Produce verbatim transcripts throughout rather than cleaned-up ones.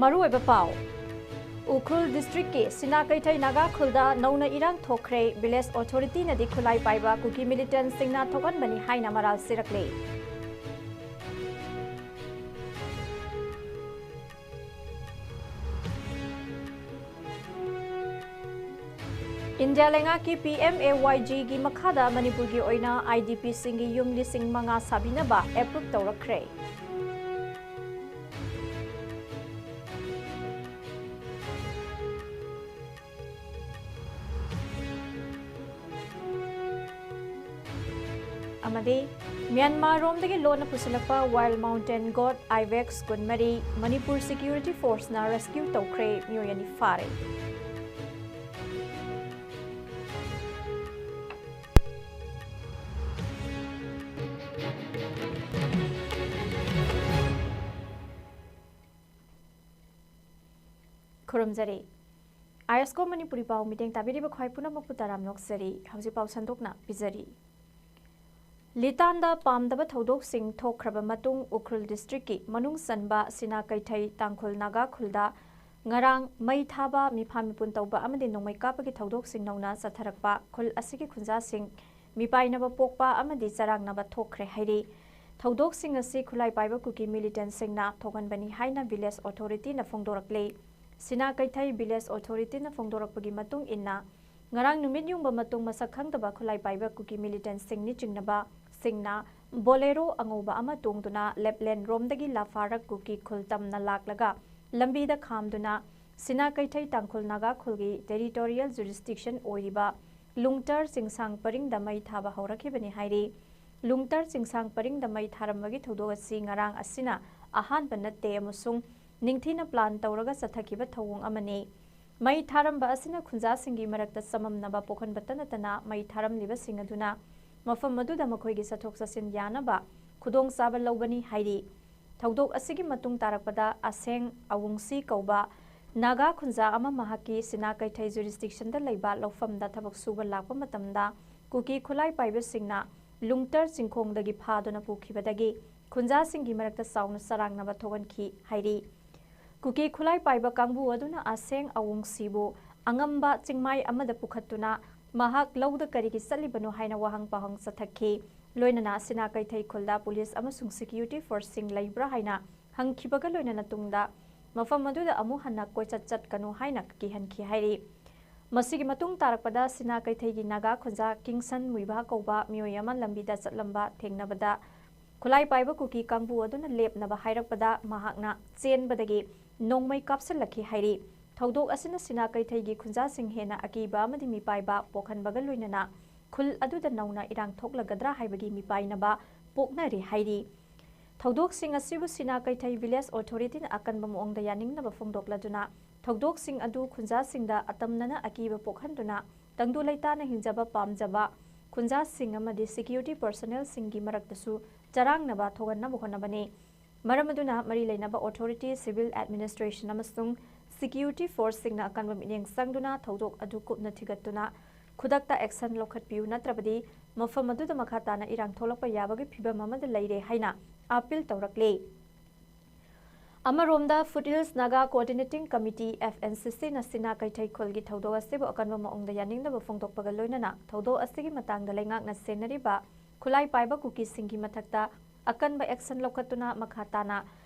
ꯃꯔꯨꯑꯣꯏꯕ ꯄꯥꯎ꯫ ꯎꯈ꯭ꯔꯨꯜ ꯗꯤꯁꯇ꯭ꯔꯤꯛꯀꯤ ꯁꯤꯅꯥ ꯀꯩꯊꯩ ꯅꯥꯒꯥ ꯈꯨꯜꯗ ꯅꯧꯅ ꯏꯔꯥꯡ ꯊꯣꯛꯈ꯭ꯔꯦ꯫ ꯚꯤꯂꯦꯖ ꯑꯣꯊꯣꯔꯤꯇꯤꯅꯗꯤ ꯈꯨꯠꯂꯥꯏ ꯄꯥꯏꯕ ꯀꯨꯀꯤ ꯃꯤꯂꯤꯇꯦꯟꯁꯤꯡꯅ ꯊꯣꯛꯍꯟꯕꯅꯤ ꯍꯥꯏꯅ ꯃꯔꯥꯜ ꯁꯤꯔꯛꯂꯤ꯫ ꯏꯟꯗꯤꯌꯥ ꯂꯩꯉꯥꯛꯀꯤ ꯄꯤ ꯑꯦꯝ ꯑꯦ ꯋꯥꯏ ꯖꯤꯒꯤ ꯃꯈꯥꯗ ꯃꯅꯤꯄꯨꯔꯒꯤ ꯑꯣꯏꯅ ꯑꯥꯏ ꯗꯤ ꯄꯤꯁꯤꯡꯒꯤ ꯌꯨꯝ ꯂꯤꯁꯤꯡ ꯃꯉꯥ ꯁꯥꯕꯤꯅꯕ ꯑꯦꯄ꯭ꯔꯨꯞ ꯇꯧꯔꯛꯈ꯭ꯔꯦ꯫ ꯑꯃꯗꯤ ꯃ꯭ꯌꯥꯟꯃꯥꯔꯔꯣꯝꯗꯒꯤ ꯂꯣꯟꯅ ꯄꯨꯁꯤꯜꯂꯛꯄ wild mountain goat ibex ꯀꯨꯟꯃꯔꯤ ꯃꯅꯤꯄꯨꯔ ꯁꯦꯀ꯭ꯌꯨꯔꯤꯇꯤ ꯐꯣꯔꯁꯅ ꯔꯦꯁꯀ꯭ꯌꯨ ꯇꯧꯈ꯭ꯔꯦ, ꯃꯤꯑꯣꯏ ꯑꯅꯤ ꯐꯥꯔꯦ꯫ ꯈꯨꯔꯨꯝꯖꯔꯤ꯫ ꯑꯥꯏ ꯑꯦꯁ ꯀꯣ ꯃꯅꯤꯄꯨꯔꯤ ꯄꯥꯎ ꯃꯤꯠꯌꯦꯡ ꯇꯥꯕꯤꯔꯤꯕ ꯈ꯭ꯋꯥꯏ ꯄꯨꯝꯅꯃꯛꯄꯨ ꯇꯔꯥꯝꯅ ꯑꯣꯛꯆꯔꯤ꯫ ꯍꯧꯖꯤꯛ ꯄꯥꯎ ꯁꯟꯗꯣꯛꯅ ꯄꯤꯖꯔꯤ꯫ ꯂꯤꯇꯥꯟꯗ ꯄꯥꯝꯗꯕ ꯊꯧꯗꯣꯛꯁꯤꯡ ꯊꯣꯛꯈ꯭ꯔꯕ ꯃꯇꯨꯡ ꯎꯈ꯭ꯔꯨꯜ ꯗꯤꯁꯇ꯭ꯔꯤꯛꯀꯤ ꯃꯅꯨꯡ ꯆꯟꯕ ꯁꯤꯅꯥ ꯀꯩꯊꯩ ꯇꯥꯡꯈꯨꯜ ꯅꯥꯒꯥ ꯈꯨꯜꯗ ꯉꯔꯥꯡ ꯃꯩ ꯊꯥꯕ, ꯃꯤꯐꯥ ꯃꯤꯄꯨꯟ ꯇꯧꯕ ꯑꯃꯗꯤ ꯅꯣꯡꯃꯩ ꯀꯥꯞꯄꯒꯤ ꯊꯧꯗꯣꯛꯁꯤꯡ ꯅꯧꯅ ꯆꯠꯊꯔꯛꯄ ꯈꯨꯜ ꯑꯁꯤꯒꯤ ꯈꯨꯟꯖꯥꯁꯤꯡ ꯃꯤꯄꯥꯏꯅꯕ ꯄꯣꯛꯄ ꯑꯃꯗꯤ ꯆꯔꯥꯡꯅꯕ ꯊꯣꯛꯈ꯭ꯔꯦ ꯍꯥꯏꯔꯤ꯫ ꯊꯧꯗꯣꯛꯁꯤꯡ ꯑꯁꯤ ꯈꯨꯠꯂꯥꯏ ꯄꯥꯏꯕ ꯀꯨꯀꯤ ꯃꯤꯂꯤꯇꯦꯟꯁꯤꯡꯅ ꯊꯣꯛꯍꯟꯕꯅꯤ ꯍꯥꯏꯅ ꯚꯤꯂꯦꯖ ꯑꯣꯊꯣꯔꯤꯇꯤꯅ ꯐꯣꯡꯗꯣꯔꯛꯂꯤ꯫ ꯁꯤꯅꯥ ꯀꯩꯊꯩ ꯚꯤꯂꯦꯖ ꯑꯣꯊꯣꯔꯤꯇꯤꯅ ꯐꯣꯡꯗꯣꯔꯛꯄꯒꯤ ꯃꯇꯨꯡ ꯏꯟꯅ, ꯉꯔꯥꯡ ꯅꯨꯃꯤꯠ ꯌꯨꯡꯕ ꯃꯇꯨꯡ ꯃꯁꯛ ꯈꯪꯗꯕ ꯈꯨꯠꯂꯥꯏ ꯄꯥꯏꯕ ꯀꯨꯀꯤ ꯃꯤꯂꯤꯇꯦꯟꯁꯤꯡꯅꯤ ꯆꯤꯡꯅꯕ ꯁꯤꯡꯅ ꯕꯣꯂꯦꯔꯣ ꯑꯉꯧꯕ ꯑꯃ ꯇꯣꯡꯗꯨꯅ ꯂꯦꯞꯂꯦꯟ ꯔꯣꯝꯗꯒꯤ ꯂꯥꯐꯥꯔꯛ ꯀꯨꯀꯤ ꯈꯨꯜ ꯇꯝꯅ ꯂꯥꯛꯂꯒ ꯂꯝꯕꯤꯗ ꯈꯥꯝꯗꯨꯅ ꯁꯤꯅꯥ ꯀꯩꯊꯩ ꯇꯥꯡꯈꯨꯜ ꯅꯥꯒꯥ ꯈꯨꯜꯒꯤ ꯇꯦꯔꯤꯇꯣꯔꯤꯌꯦꯜ ꯖꯨꯔꯤꯁꯗꯤꯛꯁꯟ ꯑꯣꯏꯔꯤꯕ ꯂꯨꯡꯇꯔ ꯆꯤꯡꯁꯥꯡ ꯄꯔꯤꯡꯗ ꯃꯩ ꯊꯥꯕ ꯍꯧꯔꯛꯈꯤꯕꯅꯤ ꯍꯥꯏꯔꯤ꯫ ꯂꯨꯡꯇꯔ ꯆꯤꯡꯁꯥꯡ ꯄꯔꯤꯡꯗ ꯃꯩ ꯊꯥꯔꯝꯕꯒꯤ ꯊꯧꯗꯣꯛ ꯑꯁꯤ ꯉꯔꯥꯡ ꯑꯁꯤꯅ ꯑꯍꯥꯟꯕ ꯅꯠꯇꯦ ꯑꯃꯁꯨꯡ ꯅꯤꯡꯊꯤꯅ ꯄ꯭ꯂꯥꯟ ꯇꯧꯔꯒ ꯆꯠꯊꯈꯤꯕ ꯊꯧꯑꯣꯡ ꯑꯃꯅꯤ꯫ ꯃꯩ ꯊꯥꯔꯝꯕ ꯑꯁꯤꯅ ꯈꯨꯟꯖꯥꯁꯤꯡꯒꯤ ꯃꯔꯛꯇ ꯆꯃꯝꯅꯕ ꯄꯣꯛꯍꯟꯕꯇ ꯅꯠꯇꯅ ꯃꯩ ꯊꯥꯔꯝꯂꯤꯕꯁꯤꯡ ꯑꯗꯨꯅ ꯃꯐꯝ ꯑꯗꯨꯗ ꯃꯈꯣꯏꯒꯤ ꯆꯠꯊꯣꯛ ꯆꯠꯁꯤꯟ ꯌꯥꯅꯕ ꯈꯨꯗꯣꯡꯆꯥꯕ ꯂꯧꯕꯅꯤ ꯍꯥꯏꯔꯤ꯫ ꯊꯧꯗꯣꯛ ꯑꯁꯤꯒꯤ ꯃꯇꯨꯡ ꯇꯥꯔꯛꯄꯗ ꯑꯁꯦꯡ ꯑꯋꯨꯡꯁꯤ ꯀꯧꯕ ꯅꯥꯒꯥ ꯈꯨꯟꯖꯥ ꯑꯃ ꯃꯍꯥꯛꯀꯤ ꯁꯤꯅꯥ ꯀꯩꯊꯩ ꯖꯨꯔꯤꯁꯗꯤꯛꯁꯟꯗ ꯂꯩꯕ ꯂꯧꯐꯝꯗ ꯊꯕꯛ ꯁꯨꯕ ꯂꯥꯛꯄ ꯃꯇꯝꯗ ꯀꯨꯀꯤ ꯈꯨꯠꯂꯥꯏ ꯄꯥꯏꯕꯁꯤꯡꯅ ꯂꯨꯡꯇꯔ ꯆꯤꯡꯈꯣꯡꯗꯒꯤ ꯐꯥꯗꯨꯅ ꯄꯨꯈꯤꯕꯗꯒꯤ ꯈꯨꯟꯖꯥꯁꯤꯡꯒꯤ ꯃꯔꯛꯇ ꯆꯥꯎꯅ ꯆꯔꯥꯡꯅꯕ ꯊꯣꯛꯍꯟꯈꯤ ꯍꯥꯏꯔꯤ꯫ ꯀꯨꯀꯤ ꯈꯨꯠꯂꯥꯏ ꯄꯥꯏꯕ ꯀꯥꯡꯕꯨ ꯑꯗꯨꯅ ꯑꯁꯦꯡ ꯑꯋꯣꯡꯁꯤꯕꯨ ꯑꯉꯝꯕ ꯆꯤꯡꯃꯥꯏ ꯑꯃꯗ ꯄꯨꯈꯠꯇꯨꯅ ꯃꯍꯥꯛ ꯂꯧꯗ ꯀꯔꯤꯒꯤ ꯆꯠꯂꯤꯕꯅꯣ ꯍꯥꯏꯅ ꯋꯥꯍꯪ ꯄꯥꯎꯍꯪ ꯆꯠꯊꯈꯤ꯫ ꯂꯣꯏꯅꯅ ꯁꯤꯅꯥ ꯀꯩꯊꯩ ꯈꯨꯜꯗ ꯄꯨꯂꯤꯁ ꯑꯃꯁꯨꯡ ꯁꯦꯀ꯭ꯌꯨꯔꯤꯇꯤ ꯐꯣꯔꯁꯁꯤꯡ ꯂꯩꯕ꯭ꯔꯥ ꯍꯥꯏꯅ ꯍꯪꯈꯤꯕꯒ ꯂꯣꯏꯅꯅ ꯇꯨꯡꯗ ꯃꯐꯝ ꯑꯗꯨꯗ ꯑꯃꯨꯛ ꯍꯟꯅ ꯀꯣꯏꯆꯠ ꯆꯠꯀꯅꯨ ꯍꯥꯏꯅ ꯀꯤꯍꯟꯈꯤ ꯍꯥꯏꯔꯤ꯫ ꯃꯁꯤꯒꯤ ꯃꯇꯨꯡ ꯇꯥꯔꯛꯄꯗ ꯁꯤꯅꯥ ꯀꯩꯊꯩꯒꯤ ꯅꯥꯒꯥ ꯈꯨꯟꯖꯥ ꯀꯤꯡꯁꯟ ꯃꯨꯏꯕꯥ ꯀꯧꯕ ꯃꯤꯑꯣꯏ ꯑꯃ ꯂꯝꯕꯤꯗ ꯆꯠꯂꯝꯕ ꯊꯦꯡꯅꯕꯗ ꯈꯨꯠꯂꯥꯏ ꯄꯥꯏꯕ ꯀꯨꯀꯤ ꯀꯥꯡꯕꯨ ꯑꯗꯨꯅ ꯂꯦꯞꯅꯕ ꯍꯥꯏꯔꯛꯄꯗ ꯃꯍꯥꯛꯅ ꯆꯦꯟꯕꯗꯒꯤ ꯅꯣꯡꯃꯩ ꯀꯥꯞꯁꯤꯜꯂꯛꯈꯤ ꯍꯥꯏꯔꯤ꯫ ꯊꯧꯗꯣꯛ ꯑꯁꯤꯅ ꯁꯤꯅꯥ ꯀꯩꯊꯩꯒꯤ ꯈꯨꯟꯖꯥꯁꯤꯡ ꯍꯦꯟꯅ ꯑꯀꯤꯕ ꯑꯃꯗꯤ ꯃꯤꯄꯥꯏꯕ ꯄꯣꯛꯍꯟꯕꯒ ꯂꯣꯏꯅꯅ ꯈꯨꯜ ꯑꯗꯨꯗ ꯅꯧꯅ ꯏꯔꯥꯡ ꯊꯣꯛꯂꯒꯗ꯭ꯔꯥ ꯍꯥꯏꯕꯒꯤ ꯃꯤꯄꯥꯏꯅꯕ ꯄꯣꯛꯅꯔꯤ ꯍꯥꯏꯔꯤ꯫ ꯊꯧꯗꯣꯛꯁꯤꯡ ꯑꯁꯤꯕꯨ ꯁꯤꯅꯥ ꯀꯩꯊꯩ ꯚꯤꯂꯦꯖ ꯑꯣꯊꯣꯔꯤꯇꯤꯅ ꯑꯀꯟꯕ ꯃꯑꯣꯡꯗ ꯌꯥꯅꯤꯡꯗꯕ ꯐꯣꯡꯗꯣꯛꯂꯗꯨꯅ ꯊꯧꯗꯣꯛꯁꯤꯡ ꯑꯗꯨ ꯈꯨꯟꯖꯥꯁꯤꯡꯗ ꯑꯇꯝꯅꯅ ꯑꯀꯤꯕ ꯄꯣꯛꯍꯟꯗꯨꯅ ꯇꯪꯗꯨ ꯂꯩꯇꯥꯅ ꯍꯤꯡꯖꯕ ꯄꯥꯝꯖꯕ ꯈꯨꯟꯖꯥꯁꯤꯡ ꯑꯃꯗꯤ ꯁꯦꯀ꯭ꯌꯨꯔꯤꯇꯤ ꯄꯔꯁꯅꯦꯜꯁꯤꯡꯒꯤ ꯃꯔꯛꯇꯁꯨ ꯆꯔꯥꯡꯅꯕ ꯊꯣꯛꯍꯟꯅꯕ ꯍꯣꯠꯅꯕꯅꯤ꯫ ꯃꯔꯝ ꯑꯗꯨꯅ ꯃꯔꯤ ꯂꯩꯅꯕ ꯑꯣꯊꯣꯔꯤꯇꯤ, ꯁꯤꯚꯤꯜ ꯑꯦꯗꯃꯤꯅꯤꯁꯇ꯭ꯔꯦꯁꯟ ꯑꯃꯁꯨꯡ ꯁꯦꯀ꯭ꯌꯨꯔꯤꯇꯤ ꯐꯣꯔꯁꯁꯤꯡꯅ ꯑꯀꯟꯕ ꯃꯤꯠꯌꯦꯡ ꯆꯪꯗꯨꯅ ꯊꯧꯗꯣꯛ ꯑꯗꯨ ꯀꯨꯞꯅ ꯊꯤꯒꯠꯇꯨꯅ ꯈꯨꯗꯛꯇ ꯑꯦꯛꯁꯟ ꯂꯧꯈꯠꯄꯤꯌꯨ, ꯅꯠꯇ꯭ꯔꯕꯗꯤ ꯃꯐꯝ ꯑꯗꯨꯗ ꯃꯈꯥ ꯇꯥꯅ ꯏꯔꯥꯡ ꯊꯣꯛꯂꯛꯄ ꯌꯥꯕꯒꯤ ꯐꯤꯚꯝ ꯑꯃꯗ ꯂꯩꯔꯦ ꯍꯥꯏꯅ ꯑꯥꯄꯤꯜ ꯇꯧꯔꯛꯂꯤ꯫ ꯑꯃꯔꯣꯝꯗ, foothills Naga coordinating committee, F N C ꯁꯤꯅ ꯁꯤꯅꯥ ꯀꯩꯊꯩ ꯈꯨꯜꯒꯤ ꯊꯧꯗꯣꯛ ꯑꯁꯤꯕꯨ ꯑꯀꯟꯕ ꯃꯑꯣꯡꯗ ꯌꯥꯅꯤꯡꯗꯕ ꯐꯣꯡꯗꯣꯛꯄꯒ ꯂꯣꯏꯅꯅ ꯊꯧꯗꯣꯛ ꯑꯁꯤꯒꯤ ꯃꯇꯥꯡꯗ ꯂꯩꯉꯥꯛꯅ ꯁꯦꯟꯅꯔꯤꯕ ꯈꯨꯠꯂꯥꯏ ꯄꯥꯏꯕ ꯀꯨꯀꯤꯁꯤꯡꯒꯤ ꯃꯊꯛꯇ ꯑꯀꯟꯕ ꯑꯦꯛꯁꯟ ꯂꯧꯈꯠꯇꯨꯅ ꯃꯈꯥ ꯇꯥꯅ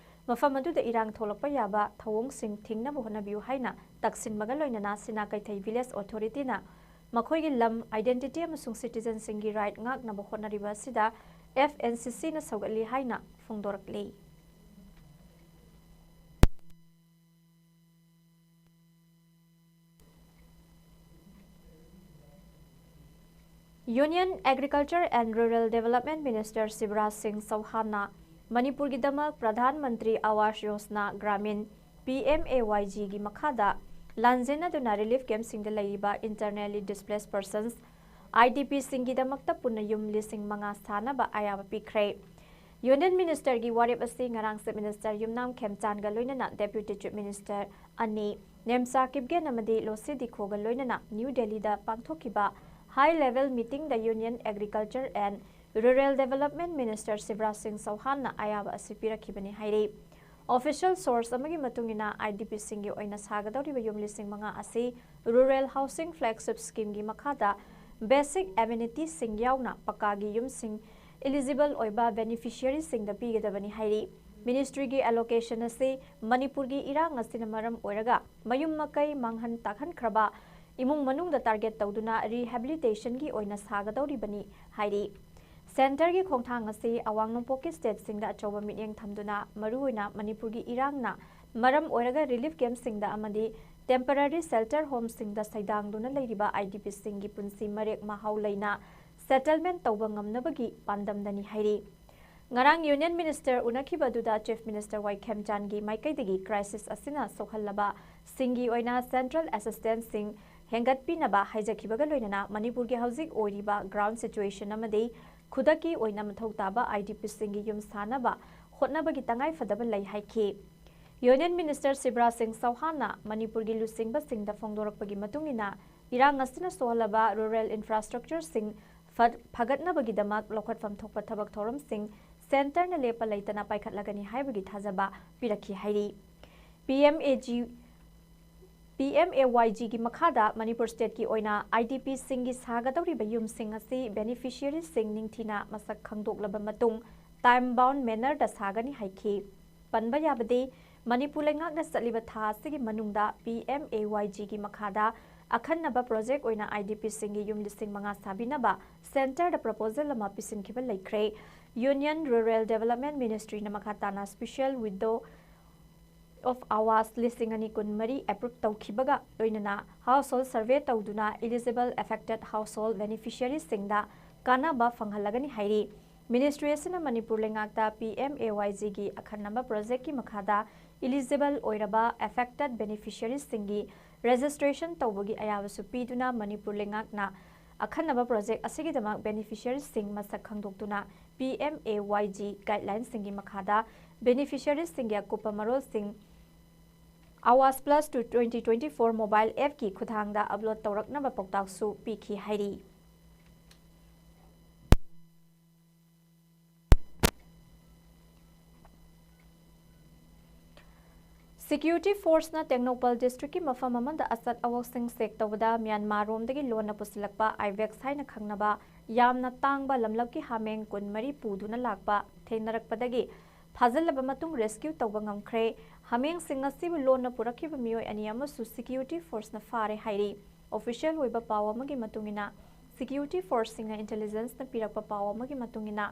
ꯃꯐꯝ ꯑꯗꯨꯗ ꯏꯔꯥꯡ ꯊꯣꯛꯂꯛꯄ ꯌꯥꯕ ꯊꯧꯑꯣꯡꯁꯤꯡ ꯊꯤꯡꯅꯕ ꯍꯣꯠꯅꯕꯤꯌꯨ ꯍꯥꯏꯅ ꯇꯛꯁꯤꯟꯕꯒ ꯂꯣꯏꯅꯅ ꯁꯤꯅꯥ ꯀꯩꯊꯩ ꯚꯤꯂꯦꯖ ꯑꯣꯊꯣꯔꯤꯇꯤꯅ ꯃꯈꯣꯏꯒꯤ ꯂꯝ, ꯑꯥꯏꯗꯦꯟꯇꯤꯇꯤ ꯑꯃꯁꯨꯡ ꯁꯤꯇꯤꯖꯟꯁꯤꯡꯒꯤ ꯔꯥꯏꯠ ꯉꯥꯛꯅꯕ ꯍꯣꯠꯅꯔꯤꯕ ꯑꯁꯤꯗ ꯑꯦꯐ ꯑꯦꯟ ꯁꯤ ꯁꯤꯅ ꯁꯧꯒꯠꯂꯤ ꯍꯥꯏꯅ ꯐꯣꯡꯗꯣꯔꯛꯂꯤ꯫ Union Agriculture and Rural Development Minister Shivraj ꯁꯤꯡ ꯆꯧꯍꯥꯟꯅ ꯃꯅꯤꯄꯨꯔꯒꯤꯗꯃꯛ Pradhan Mantri Awas Yojana Gramin, P M A Y ꯖꯤꯒꯤ ꯃꯈꯥꯗ ꯂꯥꯟꯖꯦꯟꯅꯗꯨꯅ ꯔꯤꯂꯤꯐ ꯀꯦꯝꯞꯁꯤꯡꯗ ꯂꯩꯔꯤꯕ internally displaced persons, I D ꯄꯤꯁꯤꯡꯒꯤꯗꯃꯛꯇ ꯄꯨꯟꯅ ꯌꯨꯝ ꯂꯤꯁꯤꯡ ꯃꯉꯥ ꯁꯥꯅꯕ ꯑꯌꯥꯕ ꯄꯤꯈ꯭ꯔꯦ꯫ ꯌꯨꯅꯤꯌꯟ ꯃꯤꯅꯤꯁꯇꯔꯒꯤ ꯋꯥꯔꯦꯞ ꯑꯁꯤ ꯉꯔꯥꯡ ꯆꯤꯐ ꯃꯤꯅꯤꯁꯇꯔ ꯌꯨꯝꯅꯥꯝ ꯈꯦꯝꯆꯥꯟꯒ ꯂꯣꯏꯅꯅ ꯗꯦꯄ꯭ꯌꯨꯇꯤ ꯆꯤꯐ ꯃꯤꯅꯤꯁꯇꯔ ꯑꯅꯤ, ꯅꯦꯝꯆꯥ ꯀꯤꯞꯒꯦꯟ ꯑꯃꯗꯤ ꯂꯣꯁꯤ ꯗꯤꯈꯣꯒ ꯂꯣꯏꯅꯅ ꯅ꯭ꯌꯨ ꯗꯦꯜꯂꯤꯗ ꯄꯥꯡꯊꯣꯛꯈꯤꯕ ꯍꯥꯏ ꯂꯦꯚꯦꯜ ꯃꯤꯇꯤꯡꯗ Union Agriculture and Rural Development Minister Shivraj ꯁꯤꯡ ꯆꯧꯍꯥꯟꯅ ꯑꯌꯥꯕ ꯑꯁꯤ ꯄꯤꯔꯛꯈꯤꯕꯅꯤ ꯍꯥꯏꯔꯤ꯫ Official source ꯑꯃꯒꯤ ꯃꯇꯨꯡ ꯏꯟꯅ, IDPꯁꯤꯡꯒꯤ ꯑꯣꯏꯅ ꯁꯥꯒꯗꯧꯔꯤꯕ ꯌꯨꯝ ꯂꯤꯁꯤꯡ ꯃꯉꯥ ꯑꯁꯤ Rural Housing Flagship Schemeꯒꯤ ꯃꯈꯥꯗ basic amenitiesꯁꯤꯡ ꯌꯥꯎꯅ ꯄꯛꯀꯥꯒꯤ ꯌꯨꯝꯁꯤꯡ eligible ꯑꯣꯏꯕ beneficiaryꯁꯤꯡꯗ ꯄꯤꯒꯗꯕꯅꯤ ꯍꯥꯏꯔꯤ꯫ Ministryꯒꯤ allocation ꯑꯁꯤ ꯃꯅꯤꯄꯨꯔꯒꯤ ꯏꯔꯥꯡ ꯑꯁꯤꯅ ꯃꯔꯝ ꯑꯣꯏꯔꯒ ꯃꯌꯨꯝ ꯃꯀꯩ ꯃꯥꯡꯍꯟ ꯇꯥꯛꯍꯟꯈ꯭ꯔꯕ ꯏꯃꯨꯡ ꯃꯅꯨꯡꯗ target ꯇꯧꯗꯨꯅ rehabilitationꯒꯤ ꯑꯣꯏꯅ ꯁꯥꯒꯗꯧꯔꯤꯕꯅꯤ ꯍꯥꯏꯔꯤ꯫ Centreꯒꯤ ꯈꯣꯡꯊꯥꯡ ꯑꯁꯤ ꯑꯋꯥꯡ ꯅꯣꯡꯄꯣꯛꯀꯤ stateꯁꯤꯡꯗ ꯑꯆꯧꯕ ꯃꯤꯠꯌꯦꯡ ꯊꯝꯗꯨꯅ, ꯃꯔꯨꯑꯣꯏꯅ ꯃꯅꯤꯄꯨꯔꯒꯤ ꯏꯔꯥꯡꯅ ꯃꯔꯝ ꯑꯣꯏꯔꯒ relief campꯁꯤꯡꯗ ꯑꯃꯗꯤ temporary shelter homeꯁꯤꯡꯗ ꯁꯩꯗꯥꯡꯗꯨꯅ ꯂꯩꯔꯤꯕ IDPꯁꯤꯡꯒꯤ ꯄꯨꯟꯁꯤ ꯃꯔꯦꯛ ꯃꯍꯥꯎ ꯂꯩꯅ settlement ꯇꯧꯕ ꯉꯝꯅꯕꯒꯤ ꯄꯥꯟꯗꯝꯗꯅꯤ ꯍꯥꯏꯔꯤ꯫ ꯉꯔꯥꯡ Union Minister ꯎꯅꯈꯤꯕ ꯑꯗꯨꯗ Chief Minister ꯋꯥꯏ ꯈꯦꯝꯆꯥꯟꯒꯤ ꯃꯥꯏꯀꯩꯗꯒꯤ crisis ꯑꯁꯤꯅ ꯁꯣꯛꯍꯜꯂꯕ ꯁꯤꯡꯒꯤ ꯑꯣꯏꯅ central assistanceꯁꯤꯡ ꯍꯦꯟꯒꯠꯄꯤꯅꯕ ꯍꯥꯏꯖꯈꯤꯕꯒ ꯂꯣꯏꯅꯅ ꯃꯅꯤꯄꯨꯔꯒꯤ ꯍꯧꯖꯤꯛ ꯑꯣꯏꯔꯤꯕ ground situation ꯑꯃꯗꯤ ꯈꯨꯗꯛꯀꯤ ꯑꯣꯏꯅ ꯃꯊꯧ ꯇꯥꯕ IDPꯁꯤꯡꯒꯤ ꯌꯨꯝ ꯁꯥꯅꯕ ꯍꯣꯠꯅꯕꯒꯤ ꯇꯉꯥꯏ ꯐꯗꯕ ꯂꯩ ꯍꯥꯏꯈꯤ꯫ Union Minister ꯁꯤꯕꯔꯥꯖ ꯁꯤꯡ ꯆꯧꯍꯥꯟꯅ ꯃꯅꯤꯄꯨꯔꯒꯤ ꯂꯨꯆꯤꯡꯕꯁꯤꯡꯗ ꯐꯣꯡꯗꯣꯔꯛꯄꯒꯤ ꯃꯇꯨꯡ ꯏꯟꯅ, ꯏꯔꯥꯡ ꯑꯁꯤꯅ ꯁꯣꯛꯍꯜꯂꯕ rural infrastructureꯁꯤꯡ ꯐ-, ꯐꯒꯠꯅꯕꯒꯤꯗꯃꯛ ꯂꯧꯈꯠꯐꯝ ꯊꯣꯛꯄ ꯊꯕꯛ ꯊꯧꯔꯝꯁꯤꯡ centreꯅ ꯂꯦꯞꯄ ꯂꯩꯇꯅ ꯄꯥꯏꯈꯠꯂꯒꯅꯤ ꯍꯥꯏꯕꯒꯤ ꯊꯥꯖꯕ ꯄꯤꯔꯛꯈꯤ ꯍꯥꯏꯔꯤ꯫ PMAG, PMAYGꯒꯤ ꯃꯈꯥꯗ ꯃꯅꯤꯄꯨꯔ stateꯀꯤ ꯑꯣꯏꯅ IDPꯁꯤꯡꯒꯤ ꯁꯥꯒꯗꯧꯔꯤꯕ ꯌꯨꯝꯁꯤꯡ ꯑꯁꯤ beneficiaryꯁꯤꯡ ꯅꯤꯡꯊꯤꯅ ꯃꯁꯛ ꯈꯪꯗꯣꯛꯂꯕ ꯃꯇꯨꯡ time bound mannerꯗ ꯁꯥꯒꯅꯤ ꯍꯥꯏꯈꯤ꯫ ꯄꯟꯕ ꯌꯥꯕꯗꯤ, ꯃꯅꯤꯄꯨꯔ ꯂꯩꯉꯥꯛꯅ ꯆꯠꯂꯤꯕ ꯊꯥ ꯑꯁꯤꯒꯤ ꯃꯅꯨꯡꯗ PMAYGꯒꯤ ꯃꯈꯥꯗ ꯑꯈꯟꯅꯕ project ꯑꯣꯏꯅ IDPꯁꯤꯡꯒꯤ ꯌꯨꯝ ꯂꯤꯁꯤꯡ ꯃꯉꯥ ꯁꯥꯕꯤꯅꯕ centreꯗ proposal ꯑꯃ ꯄꯤꯁꯤꯟꯈꯤꯕ ꯂꯩꯈ꯭ꯔꯦ꯫ Union Rural Development Ministryꯅ ꯃꯈꯥ ꯇꯥꯅ special window of Awas ꯂꯤꯁꯤꯡ ꯑꯅꯤ ꯀꯨꯟꯃꯔꯤ approve ꯇꯧꯈꯤꯕꯒ ꯂꯣꯏꯅꯅ household survey ꯇꯧꯗꯨꯅ eligible affected household beneficiaryꯁꯤꯡꯗ ꯀꯥꯟꯅꯕ ꯐꯪꯍꯜꯂꯒꯅꯤ ꯍꯥꯏꯔꯤ꯫ Ministry ꯑꯁꯤꯅ ꯃꯅꯤꯄꯨꯔ ꯂꯩꯉꯥꯛꯇ PMAYGꯒꯤ ꯑꯈꯟꯅꯕ projectꯀꯤ ꯃꯈꯥꯗ eligible ꯑꯣꯏꯔꯕ affected beneficiaryꯁꯤꯡꯒꯤ registration ꯇꯧꯕꯒꯤ ꯑꯌꯥꯕꯁꯨ ꯄꯤꯗꯨꯅ ꯃꯅꯤꯄꯨꯔ ꯂꯩꯉꯥꯛꯅ ꯑꯈꯟꯅꯕ project ꯑꯁꯤꯒꯤꯗꯃꯛ beneficiaryꯁꯤꯡ ꯃꯁꯛ ꯈꯪꯗꯣꯛꯇꯨꯅ PMAYG guidelinesꯁꯤꯡꯒꯤ ꯃꯈꯥꯗ beneficiaryꯁꯤꯡꯒꯤ ꯑꯀꯨꯞꯄ ꯃꯔꯣꯜꯁꯤꯡ Awas Plus to twenty twenty-four mobile appꯀꯤ ꯈꯨꯠꯊꯥꯡꯗ upload ꯇꯧꯔꯛꯅꯕ ꯄꯥꯎꯇꯥꯛꯁꯨ ꯄꯤꯈꯤ ꯍꯥꯏꯔꯤ꯫ Security forceꯅ ꯇꯦꯡꯅꯧꯄꯜ districtꯀꯤ ꯃꯐꯝ ꯑꯃꯗ ꯑꯆꯠ ꯑꯋꯣꯛꯁꯤꯡ check ꯇꯧꯕꯗ ꯃ꯭ꯌꯥꯟꯃꯥꯔꯔꯣꯝꯗꯒꯤ ꯂꯣꯟꯅ ꯄꯨꯁꯤꯜꯂꯛꯄ Ibex ꯍꯥꯏꯅ ꯈꯪꯅꯕ ꯌꯥꯝꯅ ꯇꯥꯡꯕ ꯂꯝꯂꯛꯀꯤ ꯍꯥꯃꯦꯡ ꯀꯨꯟꯃꯔꯤ ꯄꯨꯗꯨꯅ ꯂꯥꯛꯄ ꯊꯦꯡꯅꯔꯛꯄꯗꯒꯤ ꯐꯥꯖꯤꯜꯂꯕ ꯃꯇꯨꯡ rescue ꯇꯧꯕ ꯉꯝꯈ꯭ꯔꯦ꯫ ꯍꯥꯃꯦꯡꯁꯤꯡ ꯑꯁꯤꯕꯨ ꯂꯣꯟꯅ ꯄꯨꯔꯛꯈꯤꯕ ꯃꯤꯑꯣꯏ ꯑꯅꯤ ꯑꯃꯁꯨ security forceꯅ ꯐꯥꯔꯦ ꯍꯥꯏꯔꯤ꯫ Official ꯑꯣꯏꯕ ꯄꯥꯎ ꯑꯃꯒꯤ ꯃꯇꯨꯡ ꯏꯟꯅ, security forceꯁꯤꯡꯅ intelligenceꯅ ꯄꯤꯔꯛꯄ ꯄꯥꯎ ꯑꯃꯒꯤ ꯃꯇꯨꯡ ꯏꯟꯅ,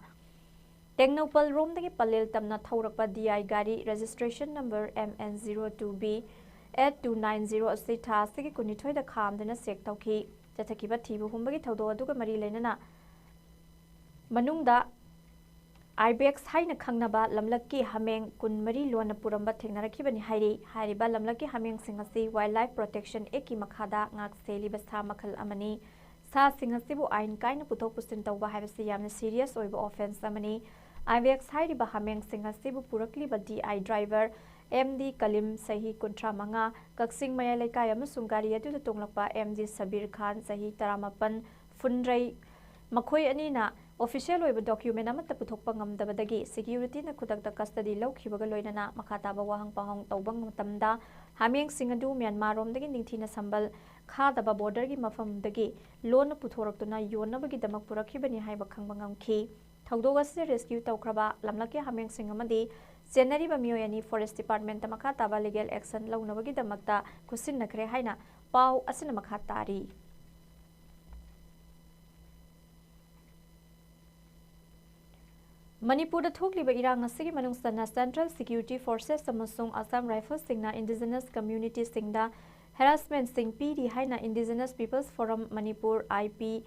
ꯇꯦꯡꯅꯧꯄꯜ ꯔꯣꯝꯗꯒꯤ ꯄꯂꯦꯜ ꯇꯝꯅ ꯊꯧꯔꯛꯄ D I ꯒꯥꯔꯤ registration number M N zero two B eight two nine zero ꯑꯁꯤ ꯊꯥ ꯑꯁꯤꯒꯤ ꯀꯨꯟꯅꯤꯊꯣꯏꯗ ꯈꯥꯝꯗꯨꯅ check ꯇꯧꯈꯤ꯫ ꯆꯠꯊꯈꯤꯕ ꯊꯤꯕ ꯍꯨꯝꯕꯒꯤ ꯊꯧꯗꯣꯛ ꯑꯗꯨꯒ ꯃꯔꯤ ꯂꯩꯅꯅ ꯃꯅꯨꯡꯗ Ibex ꯍꯥꯏꯅ ꯈꯪꯅꯕ ꯂꯝꯂꯛꯀꯤ ꯍꯥꯃꯦꯡ ꯀꯨꯟꯃꯔꯤ ꯂꯣꯟꯅ ꯄꯨꯔꯝꯕ ꯊꯦꯡꯅꯔꯛꯈꯤꯕꯅꯤ ꯍꯥꯏꯔꯤ꯫ ꯍꯥꯏꯔꯤꯕ ꯂꯝꯂꯛꯀꯤ ꯍꯥꯃꯦꯡꯁꯤꯡ ꯑꯁꯤ Wildlife Protection Actꯀꯤ ꯃꯈꯥꯗ ꯉꯥꯛ ꯁꯦꯜꯂꯤꯕ ꯁꯥ ꯃꯈꯜ ꯑꯃꯅꯤ꯫ ꯁꯥꯁꯤꯡ ꯑꯁꯤꯕꯨ ꯑꯥꯏꯟ ꯀꯥꯏꯅ ꯄꯨꯊꯣꯛ ꯄꯨꯁꯤꯟ ꯇꯧꯕ ꯍꯥꯏꯕꯁꯤ ꯌꯥꯝꯅ serious ꯑꯣꯏꯕ offence ꯑꯃꯅꯤ꯫ Ibex ꯍꯥꯏꯔꯤꯕ ꯍꯥꯃꯦꯡꯁꯤꯡ ꯑꯁꯤꯕꯨ ꯄꯨꯔꯛꯂꯤꯕ D I driver M D ꯀꯂꯤꯝ, ꯆꯍꯤ ꯀꯨꯟꯊ꯭ꯔꯥ ꯃꯉꯥ, ꯀꯛꯆꯤꯡ ꯃꯌꯥꯏ ꯂꯩꯀꯥꯏ, ꯑꯃꯁꯨꯡ ꯒꯥꯔꯤ ꯑꯗꯨꯗ ꯇꯣꯡꯂꯛꯄ M D ꯁꯕꯤꯔ ꯈꯥꯟ, ꯆꯍꯤ ꯇꯔꯥꯃꯥꯄꯟ, ꯐꯨꯟꯗ꯭ꯔꯩ, ꯃꯈꯣꯏ ꯑꯅꯤꯅ official ꯑꯣꯏꯕ document ꯑꯃꯠꯇ ꯄꯨꯊꯣꯛꯄ ꯉꯝꯗꯕꯗꯒꯤ securityꯅ ꯈꯨꯗꯛꯇ custody ꯂꯧꯈꯤꯕꯒ ꯂꯣꯏꯅꯅ ꯃꯈꯥ ꯇꯥꯕ ꯋꯥꯍꯪ ꯄꯥꯎꯍꯪ ꯇꯧꯕ ꯃꯇꯝꯗ ꯍꯥꯃꯦꯡꯁꯤꯡ ꯑꯗꯨ ꯃ꯭ꯌꯥꯟꯃꯥꯔꯔꯣꯝꯗꯒꯤ ꯅꯤꯡꯊꯤꯅ ꯁꯝꯕꯜ ꯈꯥꯗꯕ borderꯒꯤ ꯃꯐꯝꯗꯒꯤ ꯂꯣꯟꯅ ꯄꯨꯊꯣꯔꯛꯇꯨꯅ ꯌꯣꯟꯅꯕꯒꯤꯗꯃꯛ ꯄꯨꯔꯛꯈꯤꯕꯅꯤ ꯍꯥꯏꯕ ꯈꯪꯕ ꯉꯝꯈꯤ꯫ ꯊꯧꯗꯣꯛ ꯑꯁꯤꯗ rescue ꯇꯧꯈ꯭ꯔꯕ ꯂꯝꯂꯛꯀꯤ ꯍꯥꯃꯦꯡꯁꯤꯡ ꯑꯃꯗꯤ ꯆꯦꯟꯅꯔꯤꯕ ꯃꯤꯑꯣꯏ ꯑꯅꯤ Forest Departmentꯇ ꯃꯈꯥ ꯇꯥꯕ legal action ꯂꯧꯅꯕꯒꯤꯗꯃꯛꯇ ꯈꯨꯠꯁꯤꯟꯅꯈ꯭ꯔꯦ ꯍꯥꯏꯅ ꯄꯥꯎ ꯑꯁꯤꯅ ꯃꯈꯥ ꯇꯥꯔꯤ꯫ ꯃꯅꯤꯄꯨꯔꯗ ꯊꯣꯛꯂꯤꯕ ꯏꯔꯥꯡ ꯑꯁꯤꯒꯤ ꯃꯅꯨꯡ ꯆꯟꯅ Central Security Forces ꯑꯃꯁꯨꯡ Assam Riflesꯁꯤꯡꯅ indigenous communityꯁꯤꯡꯗ harassmentꯁꯤꯡ ꯄꯤꯔꯤ ꯍꯥꯏꯅ Indigenous People's Forum Manipur, I P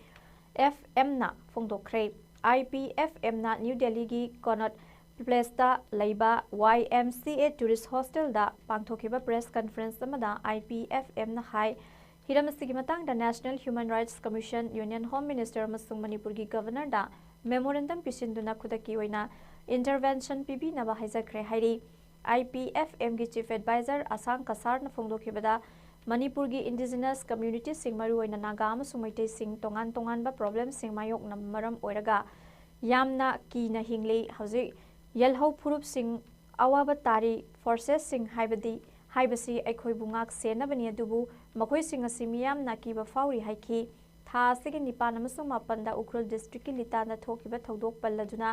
F Mꯅ ꯐꯣꯡꯗꯣꯛꯈ꯭ꯔꯦ꯫ I P F Mꯅ ꯅ꯭ꯌꯨ ꯗꯦꯜꯂꯤꯒꯤ ꯀꯣꯅꯣꯠ ꯄ꯭ꯂꯦꯁꯇ ꯂꯩꯕ Y M C A Tourist Hostelꯗ ꯄꯥꯡꯊꯣꯛꯈꯤꯕ press conference ꯑꯃꯗ I P F Mꯅ ꯍꯥꯏ, ꯍꯤꯔꯝ ꯑꯁꯤꯒꯤ ꯃꯇꯥꯡꯗ National Human Rights Commission, Union Home Minister ꯑꯃꯁꯨꯡ ꯃꯅꯤꯄꯨꯔꯒꯤ Governorꯗ memorandum ꯄꯤꯁꯤꯟꯗꯨꯅ ꯈꯨꯗꯛꯀꯤ ꯑꯣꯏꯅ intervention ꯄꯤꯕꯤꯅꯕ ꯍꯥꯏꯖꯈ꯭ꯔꯦ ꯍꯥꯏꯔꯤ꯫ I P F Mꯒꯤ Chief Advisor ꯑꯁꯥꯡ ꯀꯁꯥꯔꯅ ꯐꯣꯡꯗꯣꯛꯈꯤꯕꯗ, ꯃꯅꯤꯄꯨꯔꯒꯤ indigenous communityꯁꯤꯡ, ꯃꯔꯨꯑꯣꯏꯅ ꯅꯥꯒꯥ ꯑꯃꯁꯨꯡ ꯃꯩꯇꯩꯁꯤꯡ, ꯇꯣꯉꯥꯟ ꯇꯣꯉꯥꯟꯕ problemꯁꯤꯡ ꯃꯥꯌꯣꯛꯅꯕ ꯃꯔꯝ ꯑꯣꯏꯔꯒ ꯌꯥꯝꯅ ꯀꯤꯅ ꯍꯤꯡꯂꯤ꯫ ꯍꯧꯖꯤꯛ ꯌꯦꯜꯍꯧ ꯐꯨꯔꯨꯞꯁꯤꯡ ꯑꯋꯥꯕ ꯇꯥꯔꯤ꯫ ꯐꯣꯔꯁꯦꯁꯁꯤꯡ ꯍꯥꯏꯕꯗꯤ ꯍꯥꯏꯕꯁꯤ ꯑꯩꯈꯣꯏꯕꯨ ꯉꯥꯛ ꯁꯦꯟꯅꯕꯅꯤ, ꯑꯗꯨꯕꯨ ꯃꯈꯣꯏꯁꯤꯡ ꯑꯁꯤ ꯃꯤꯌꯥꯝꯅ ꯑꯀꯤꯕ ꯐꯥꯎꯔꯤ ꯍꯥꯏꯈꯤ꯫ ꯊꯥ ꯑꯁꯤꯒꯤ ꯅꯤꯄꯥꯟ ꯑꯃꯁꯨꯡ ꯃꯥꯄꯟꯗ ꯎꯈ꯭ꯔꯨꯜ ꯗꯤꯁꯇ꯭ꯔꯤꯛꯀꯤ ꯂꯤꯇꯥꯟꯗ ꯊꯣꯛꯈꯤꯕ ꯊꯧꯗꯣꯛ ꯄꯜꯂꯗꯨꯅ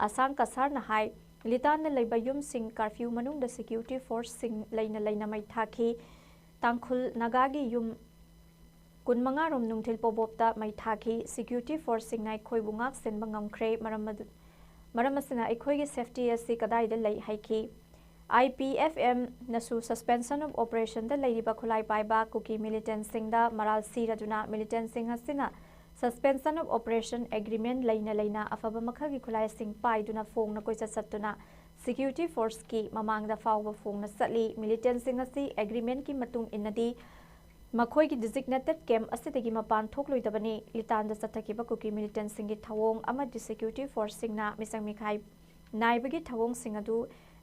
ꯑꯁꯥꯡ ꯀꯁꯥꯔꯅ ꯍꯥꯏ, ꯂꯤꯇꯥꯟꯗ ꯂꯩꯕ ꯌꯨꯝꯁꯤꯡ ꯀꯥꯔꯐ꯭ꯌꯨ ꯃꯅꯨꯡꯗ ꯁꯦꯀ꯭ꯌꯨꯔꯤꯇꯤ ꯐꯣꯔꯁꯁꯤꯡ ꯂꯩꯅ ꯂꯩꯅ ꯃꯩ ꯊꯥꯈꯤ꯫ ꯇꯥꯡꯈꯨꯜ ꯅꯥꯒꯥꯒꯤ ꯌꯨꯝ ꯀꯨꯟꯃꯉꯥ ꯔꯣꯝ ꯅꯨꯡꯊꯤꯜ ꯄꯣꯕꯣꯞꯇ ꯃꯩ ꯊꯥꯈꯤ꯫ ꯁꯦꯀ꯭ꯌꯨꯔꯤꯇꯤ ꯐꯣꯔꯁꯁꯤꯡꯅ ꯑꯩꯈꯣꯏꯕꯨ ꯉꯥꯛ ꯁꯦꯟꯕ ꯉꯝꯈ꯭ꯔꯦ꯫ ꯃꯔꯝ ꯑꯗꯨ, ꯃꯔꯝ ꯑꯁꯤꯅ ꯑꯩꯈꯣꯏꯒꯤ ꯁꯦꯐꯇꯤ ꯑꯁꯤ ꯀꯗꯥꯏꯗ ꯂꯩ ꯍꯥꯏꯈꯤ꯫ IPFM ꯅꯁꯨ suspension of operation ꯗ ꯂꯩꯔꯤꯕ ꯈꯨꯠꯂꯥꯏ ꯄꯥꯏꯕ ꯀꯨꯀꯤ ꯃꯤꯂꯤꯇꯦꯟꯠꯁꯤꯡꯗ ꯃꯔꯥꯜ ꯁꯤꯔꯗꯨꯅ ꯃꯤꯂꯤꯇꯦꯟꯠꯁꯤꯡ ꯑꯁꯤꯅ suspension of operation agreement ꯂꯩꯅ ꯂꯩꯅ ꯑꯐꯕ ꯃꯈꯜꯒꯤ ꯈꯨꯠꯂꯥꯏꯁꯤꯡ ꯄꯥꯏꯗꯨꯅ ꯐꯣꯡꯅ ꯀꯣꯏꯆꯠ ꯆꯠꯇꯨꯅ ꯁꯦꯀ꯭ꯌꯨꯔꯤꯇꯤ ꯐꯣꯔꯁꯀꯤ ꯃꯃꯥꯡꯗ ꯐꯥꯎꯕ ꯐꯣꯡꯅ ꯆꯠꯂꯤ꯫ ꯃꯤꯂꯤꯇꯦꯟꯠꯁꯤꯡ ꯑꯁꯤ ꯑꯦꯒ꯭ꯔꯤꯃꯦꯟꯠꯀꯤ ꯃꯇꯨꯡ ꯏꯟꯅꯗꯤ ꯃꯈꯣꯏꯒꯤ designated camp ꯑꯁꯤꯗꯒꯤ ꯃꯄꯥꯟ ꯊꯣꯛꯂꯣꯏꯗꯕꯅꯤ꯫ ꯂꯤꯇꯥꯟꯗ ꯆꯠꯊꯈꯤꯕ ꯀꯨꯀꯤ ꯃꯤꯂꯤꯇꯦꯟꯠꯁꯤꯡꯒꯤ ꯊꯧꯑꯣꯡ ꯑꯃꯗꯤ ꯁꯦꯀ꯭ꯌꯨꯔꯤꯇꯤ ꯐꯣꯔꯁꯁꯤꯡꯅ ꯃꯤꯆꯪ ꯃꯤꯈꯥꯏ ꯅꯥꯏꯕꯒꯤ ꯊꯧꯑꯣꯡꯁꯤꯡ ꯑꯗꯨ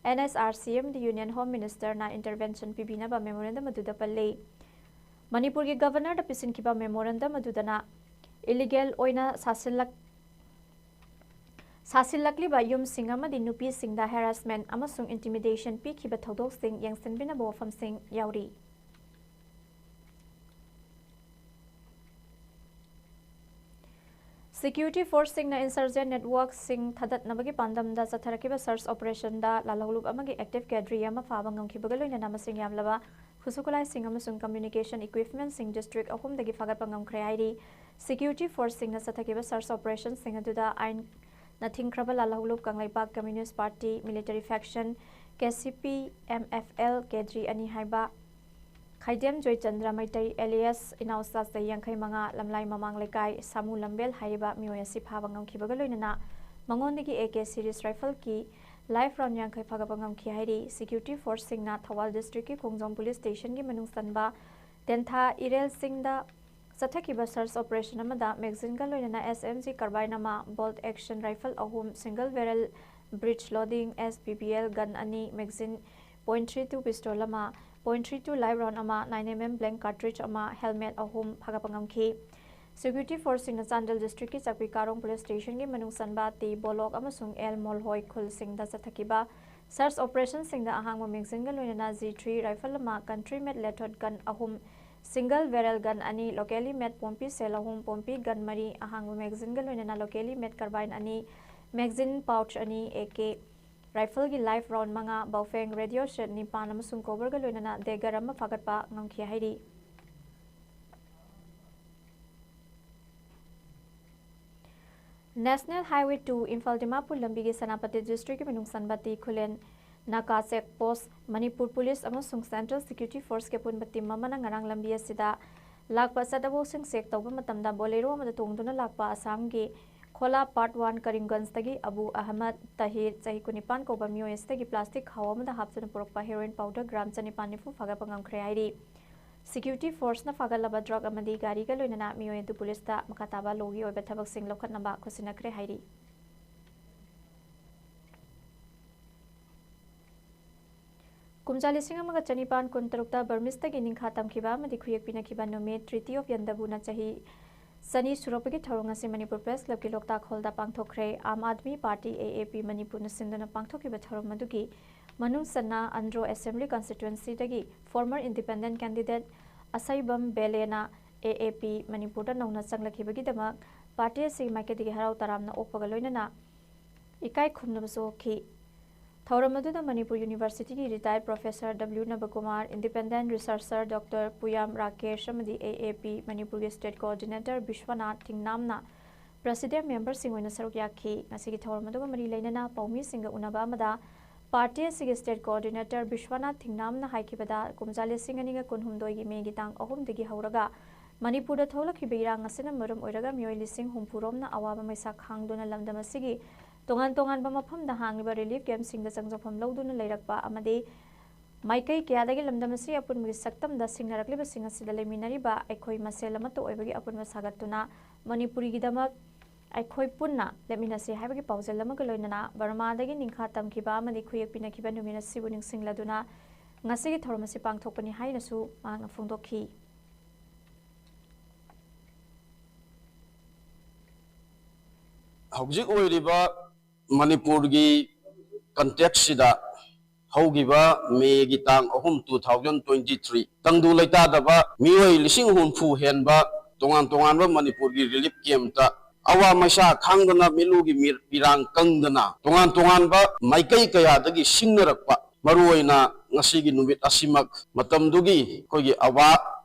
NHRCM ꯗ Union Home Minister ꯅ intervention ꯄꯤꯕꯤꯅꯕ memorandum ꯑꯗꯨꯗ ꯄꯜꯂꯤ꯫ ꯃꯅꯤꯄꯨꯔꯒꯤ ꯒꯕꯔꯅꯔꯗ ꯄꯤꯁꯤꯟꯈꯤꯕ memorandum ꯑꯗꯨꯗꯅ illegal ꯑꯣꯏꯅ ꯁꯥꯁꯤꯜꯂꯛ-, ꯁꯥꯁꯤꯜꯂꯛꯂꯤꯕ ꯌꯨꯝꯁꯤꯡ ꯑꯃꯗꯤ ꯅꯨꯄꯤꯁꯤꯡꯗ harassment ꯑꯃꯁꯨꯡ intimidation ꯄꯤꯈꯤꯕ ꯊꯧꯗꯣꯛꯁꯤꯡ ꯌꯦꯡꯁꯤꯟꯕꯤꯅꯕ ꯋꯥꯐꯝꯁꯤꯡ ꯌꯥꯎꯔꯤ꯫ ꯁꯦꯀ꯭ꯌꯨꯔꯤꯇꯤ ꯐꯣꯔꯁꯁꯤꯡꯅ insurgent network ꯁꯤꯡ ꯊꯥꯗꯠꯅꯕꯒꯤ ꯄꯥꯟꯗꯝꯗ ꯆꯠꯊꯔꯛꯈꯤꯕ search operation ꯗ ꯂꯥꯜꯍꯧꯂꯨꯞ ꯑꯃꯒꯤ active cadre ꯑꯃ ꯐꯥꯕ ꯉꯝꯈꯤꯕꯒ ꯂꯣꯏꯅꯅ ꯃꯁꯤꯡ ꯌꯥꯝꯂꯕ ꯈꯨꯠꯁꯨ ꯈꯨꯠꯂꯥꯏꯁꯤꯡ ꯑꯃꯁꯨꯡ communication equipment ꯁꯤꯡ district ꯑꯍꯨꯝꯗꯒꯤ ꯐꯥꯒꯠꯄ ꯉꯝꯈ꯭ꯔꯦ ꯍꯥꯏꯔꯤ꯫ ꯁꯦꯀ꯭ꯌꯨꯔꯤꯇꯤ ꯐꯣꯔꯁꯁꯤꯡꯅ ꯆꯠꯊꯈꯤꯕ search operation ꯁꯤꯡ ꯑꯗꯨꯗ ꯑꯥꯏꯟꯅ ꯊꯤꯡꯈ꯭ꯔꯕ ꯂꯥꯜꯍꯧꯂꯨꯞ Kangleipak Communist Party military faction, KCP MFL cadre ꯑꯅꯤ ꯍꯥꯏꯕ ꯈꯥꯏꯗꯦꯝ ꯖꯣꯏꯆꯟꯗ꯭ꯔ ꯃꯩꯇꯩ alias ꯏꯅꯥꯎꯆꯥ ꯆꯍꯤ ꯌꯥꯡꯈꯩ ꯃꯉꯥ, ꯂꯝꯂꯥꯏ ꯃꯃꯥꯡ ꯂꯩꯀꯥꯏ, ꯁꯥꯃꯨ ꯂꯝꯕꯦꯜ ꯍꯥꯏꯔꯤꯕ ꯃꯤꯑꯣꯏ ꯑꯁꯤ ꯐꯥꯕ ꯉꯝꯈꯤꯕꯒ ꯂꯣꯏꯅꯅ ꯃꯉꯣꯟꯗꯒꯤ AK series rifle ꯀꯤ live round ꯌꯥꯡꯈꯩ ꯐꯥꯒꯠꯄ ꯉꯝꯈꯤ ꯍꯥꯏꯔꯤ꯫ ꯁꯦꯀ꯭ꯌꯨꯔꯤꯇꯤ ꯐꯣꯔꯁꯁꯤꯡꯅ ꯊꯧꯕꯥꯜ district ꯀꯤ ꯈꯣꯡꯖꯣꯝ police station ꯒꯤ ꯃꯅꯨꯡ ꯆꯟꯕ ꯇꯦꯟꯊꯥ ꯏꯔꯦꯜꯁꯤꯡꯗ ꯆꯠꯊꯈꯤꯕ search operation ꯑꯃꯗ magazine ꯒ ꯂꯣꯏꯅꯅ SMG carbine ꯑꯃ, bolt action rifle ꯑꯍꯨꯝ, single barrel breech loading SBBL gun ꯑꯅꯤ, magazine point three two pistol ꯑꯃ, point three two live round ꯑꯃ, nine MM blank cartridge ꯑꯃ, helmet ꯑꯍꯨꯝ ꯐꯥꯒꯠꯄ ꯉꯝꯈꯤ꯫ ꯁꯦꯀ꯭ꯌꯨꯔꯤꯇꯤ ꯐꯣꯔꯁꯁꯤꯡꯅ ꯆꯥꯟꯗꯦꯜ district ꯀꯤ ꯆꯥꯛꯄꯤ ꯀꯥꯔꯣꯡ police station ꯒꯤ ꯃꯅꯨꯡ ꯆꯟꯕ ꯇꯤ ꯕꯣꯂꯣꯛ ꯑꯃꯁꯨꯡ ꯑꯦꯜ ꯃꯣꯜꯍꯣꯏ ꯈꯨꯜꯁꯤꯡꯗ ꯆꯠꯊꯈꯤꯕ Search operationꯁꯤꯡꯗ ꯑꯍꯥꯡꯕ magazineꯒ ꯂꯣꯏꯅꯅ G three rifle ꯑꯃ, country made loaded gun ꯑꯍꯨꯝ, single barrel gun ꯑꯅꯤ, locally made ꯄꯣꯝꯄꯤ shell ꯑꯍꯨꯝ, ꯄꯣꯝꯄꯤ gun ꯃꯔꯤ, ꯑꯍꯥꯡꯕ magazineꯒ ꯂꯣꯏꯅꯅ locally made carbine ꯑꯅꯤ, magazine pouch ꯑꯅꯤ, A K rifleꯒꯤ live round ꯃꯉꯥ, Baofeng radio set ꯅꯤꯄꯥꯟ ꯑꯃꯁꯨꯡ coverꯒ ꯂꯣꯏꯅꯅ dagger ꯑꯃ ꯐꯥꯒꯠꯄ ꯉꯝꯈꯤ ꯍꯥꯏꯔꯤ꯫ National Highway two Imphal Dimapur ꯂꯝꯕꯤꯒꯤ ꯁꯦꯅꯥꯄꯇꯤ districtꯀꯤ ꯃꯅꯨꯡ ꯆꯟꯕ T Khullen naka check post, ꯃꯅꯤꯄꯨꯔ police ꯑꯃꯁꯨꯡ Central Security Forceꯀꯤ ꯑꯄꯨꯟꯕ team ꯑꯃꯅ ꯉꯔꯥꯡ ꯂꯝꯕꯤ ꯑꯁꯤꯗ ꯂꯥꯛꯄ ꯆꯠꯊꯕꯁꯤꯡ check ꯇꯧꯕ ꯃꯇꯝꯗ Bolero ꯑꯃꯗ ꯇꯣꯡꯗꯨꯅ ꯂꯥꯛꯄ ꯑꯁꯥꯝꯒꯤ ꯈꯣꯂꯥ part one ꯀꯔꯤꯝꯒꯟꯖꯇꯒꯤ Abu Ahmad Tahir, ꯆꯍꯤ ꯀꯨꯟꯅꯤꯄꯥꯟ ꯀꯧꯕ ꯃꯤꯑꯣꯏ ꯑꯁꯤꯗꯒꯤ plastic ꯈꯥꯎ ꯑꯃꯗ ꯍꯥꯞꯇꯨꯅ ꯄꯨꯔꯛꯄ heroin powder gram ꯆꯅꯤꯄꯥꯟ ꯅꯤꯐꯨ ꯐꯥꯒꯠꯄ ꯉꯝꯈ꯭ꯔꯦ ꯍꯥꯏꯔꯤ꯫ Security forceꯅ ꯐꯥꯒꯠꯂꯕ drug ꯑꯃꯗꯤ ꯒꯥꯔꯤꯒ ꯂꯣꯏꯅꯅ ꯃꯤꯑꯣꯏ ꯑꯗꯨ policeꯇ ꯃꯈꯥ ꯇꯥꯕ lawꯒꯤ ꯑꯣꯏꯕ ꯊꯕꯛꯁꯤꯡ ꯂꯧꯈꯠꯅꯕ ꯈꯨꯠꯁꯤꯟꯅꯈ꯭ꯔꯦ ꯍꯥꯏꯔꯤ꯫ ꯀꯨꯝꯖꯥ ꯂꯤꯁꯤꯡ ꯑꯃꯒ ꯆꯅꯤꯄꯥꯟ ꯀꯨꯟꯇꯔꯨꯛꯇ Burmeseꯇꯒꯤ ꯅꯤꯡꯈꯥ ꯇꯝꯈꯤꯕ ꯑꯃꯗꯤ ꯈꯨꯌꯦꯛ ꯄꯤꯅꯈꯤꯕ ꯅꯨꯃꯤꯠ Treaty of Yandabuna ꯆꯍꯤ ꯆꯅꯤ ꯁꯨꯔꯛꯄꯒꯤ ꯊꯧꯔꯝ ꯑꯁꯤ ꯃꯅꯤꯄꯨꯔ Press Clubꯀꯤ ꯂꯣꯛꯇꯥꯛ hallꯗ ꯄꯥꯡꯊꯣꯛꯈ꯭ꯔꯦ꯫ Aam Aadmi party, A A P, ꯃꯅꯤꯄꯨꯔꯅ ꯁꯤꯟꯗꯨꯅ ꯄꯥꯡꯊꯣꯛꯈꯤꯕ ꯊꯧꯔꯝ ꯑꯗꯨꯒꯤ ꯃꯅꯨꯡ ꯆꯟꯅ Andro Assembly Constituencyꯗꯒꯤ former independent candidate ꯑꯁꯩꯕꯝ ꯕꯦꯂꯦꯅ A A P ꯃꯅꯤꯄꯨꯔꯗ ꯅꯧꯅ ꯆꯪꯂꯛꯈꯤꯕꯒꯤꯗꯃꯛ ꯄꯥꯔꯇꯤ ꯑꯁꯤꯒꯤ ꯃꯥꯏꯀꯩꯗꯒꯤ ꯍꯔꯥꯎ ꯇꯔꯥꯝꯅ ꯑꯣꯛꯄꯒ ꯂꯣꯏꯅꯅ ꯏꯀꯥꯏ ꯈꯨꯝꯅꯕꯁꯨ ꯎꯠꯈꯤ꯫ ꯊꯧꯔꯝ ꯑꯗꯨꯗ Manipur Universityꯒꯤ retired professor W ꯅꯕꯀꯨꯃꯥꯔ, independent researcher Doctor ꯄꯨꯌꯥꯝ Rakesh ꯑꯃꯗꯤ A A P ꯃꯅꯤꯄꯨꯔꯒꯤ state coordinator ꯕꯤꯁ꯭ꯋꯅꯥꯊ ꯊꯤꯡꯅꯥꯝꯅ president memberꯁꯤꯡ ꯑꯣꯏꯅ ꯁꯔꯨꯛ ꯌꯥꯈꯤ꯫ ꯉꯁꯤꯒꯤ ꯊꯧꯔꯝ ꯑꯗꯨꯒ ꯃꯔꯤ ꯂꯩꯅꯅ ꯄꯥꯎꯃꯤꯁꯤꯡꯒ ꯎꯅꯕ ꯑꯃꯗ ꯄꯥꯔꯇꯤ ꯑꯁꯤꯒꯤ state coordinator ꯕꯤꯁ꯭ꯋꯅꯥꯊ ꯊꯤꯡꯅꯥꯝꯅ ꯍꯥꯏꯈꯤꯕꯗ, ꯀꯨꯝꯖꯥ ꯂꯤꯁꯤꯡ ꯑꯅꯤꯒ ꯀꯨꯟꯍꯨꯝꯗꯣꯏꯒꯤ ꯃꯦꯒꯤ ꯇꯥꯡ ꯑꯍꯨꯝꯗꯒꯤ ꯍꯧꯔꯒ ꯃꯅꯤꯄꯨꯔꯗ ꯊꯣꯛꯂꯛꯈꯤꯕ ꯏꯔꯥꯡ ꯑꯁꯤꯅ ꯃꯔꯝ ꯑꯣꯏꯔꯒ ꯃꯤꯑꯣꯏ ꯂꯤꯁꯤꯡ ꯍꯨꯝꯐꯨ ꯔꯣꯝꯅ ꯑꯋꯥꯕ ꯃꯩꯁꯥ ꯈꯥꯡꯗꯨꯅ ꯂꯝꯗꯝ ꯑꯁꯤꯒꯤ ꯇꯣꯉꯥꯟ ꯇꯣꯉꯥꯟꯕ ꯃꯐꯝꯗ ꯍꯥꯡꯂꯤꯕ relief campꯁꯤꯡꯗ ꯆꯪꯖꯐꯝ ꯂꯧꯗꯨꯅ ꯂꯩꯔꯛꯄ ꯑꯃꯗꯤ ꯃꯥꯏꯀꯩ ꯀꯌꯥꯗꯒꯤ ꯂꯝꯗꯝ ꯑꯁꯤꯒꯤ ꯑꯄꯨꯟꯕꯒꯤ ꯁꯛꯇꯝꯗ ꯁꯤꯡꯅꯔꯛꯂꯤꯕꯁꯤꯡ ꯑꯁꯤꯗ ꯂꯩꯃꯤꯟꯅꯔꯤꯕ ꯑꯩꯈꯣꯏ ꯃꯁꯦꯜ ꯑꯃꯠꯇ ꯑꯣꯏꯕꯒꯤ ꯑꯄꯨꯟꯕ ꯁꯥꯒꯠꯇꯨꯅ ꯃꯅꯤꯄꯨꯔꯤꯒꯤꯗꯃꯛ ꯑꯩꯈꯣꯏ ꯄꯨꯟꯅ ꯂꯦꯞꯃꯤꯟꯅꯁꯤ ꯍꯥꯏꯕꯒꯤ ꯄꯥꯎꯖꯦꯜ ꯑꯃꯒ ꯂꯣꯏꯅꯅ ꯕꯔꯃꯥꯗꯒꯤ ꯅꯤꯡꯈꯥ ꯇꯝꯈꯤꯕ ꯑꯃꯗꯤ ꯈꯨꯌꯦꯛ ꯄꯤꯅꯈꯤꯕ ꯅꯨꯃꯤꯠ ꯑꯁꯤꯕꯨ ꯅꯤꯡꯁꯤꯡꯂꯗꯨꯅ ꯉꯁꯤꯒꯤ ꯊꯧꯔꯝ ꯑꯁꯤ ꯄꯥꯡꯊꯣꯛꯄꯅꯤ ꯍꯥꯏꯅꯁꯨ ꯃꯍꯥꯛꯅ ꯐꯣꯡꯗꯣꯛꯈꯤ꯫ ꯍꯧꯖꯤꯛ ꯑꯣꯏꯔꯤꯕ ꯃꯅꯤꯄꯨꯔꯒꯤ context ꯁꯤꯗ ꯍꯧꯈꯤꯕ ꯃꯦꯒꯤ ꯇꯥꯡ ꯑꯍꯨꯝ, two thousand twenty three, ꯇꯪꯗꯨ ꯂꯩꯇꯥꯗꯕ ꯃꯤꯑꯣꯏ ꯂꯤꯁꯤꯡ ꯍꯨꯝꯐꯨ ꯍꯦꯟꯕ ꯇꯣꯉꯥꯟ ꯇꯣꯉꯥꯟꯕ ꯃꯅꯤꯄꯨꯔꯒꯤ relief camp ꯇ ꯑꯋꯥ ꯃꯩꯁꯥ ꯈꯥꯡꯗꯅ, ꯃꯤꯠꯂꯨꯒꯤ ꯃꯤꯔ-, ꯄꯤꯔꯥꯡ ꯀꯪꯗꯅ, ꯇꯣꯉꯥꯟ ꯇꯣꯉꯥꯟꯕ ꯃꯥꯏꯀꯩ ꯀꯌꯥꯗꯒꯤ ꯁꯤꯡꯅꯔꯛꯄ, ꯃꯔꯨꯑꯣꯏꯅ ꯉꯁꯤꯒꯤ ꯅꯨꯃꯤꯠ ꯑꯁꯤꯃꯛ ꯃꯇꯝꯗꯨꯒꯤ ꯑꯩꯈꯣꯏꯒꯤ ꯑꯋꯥ,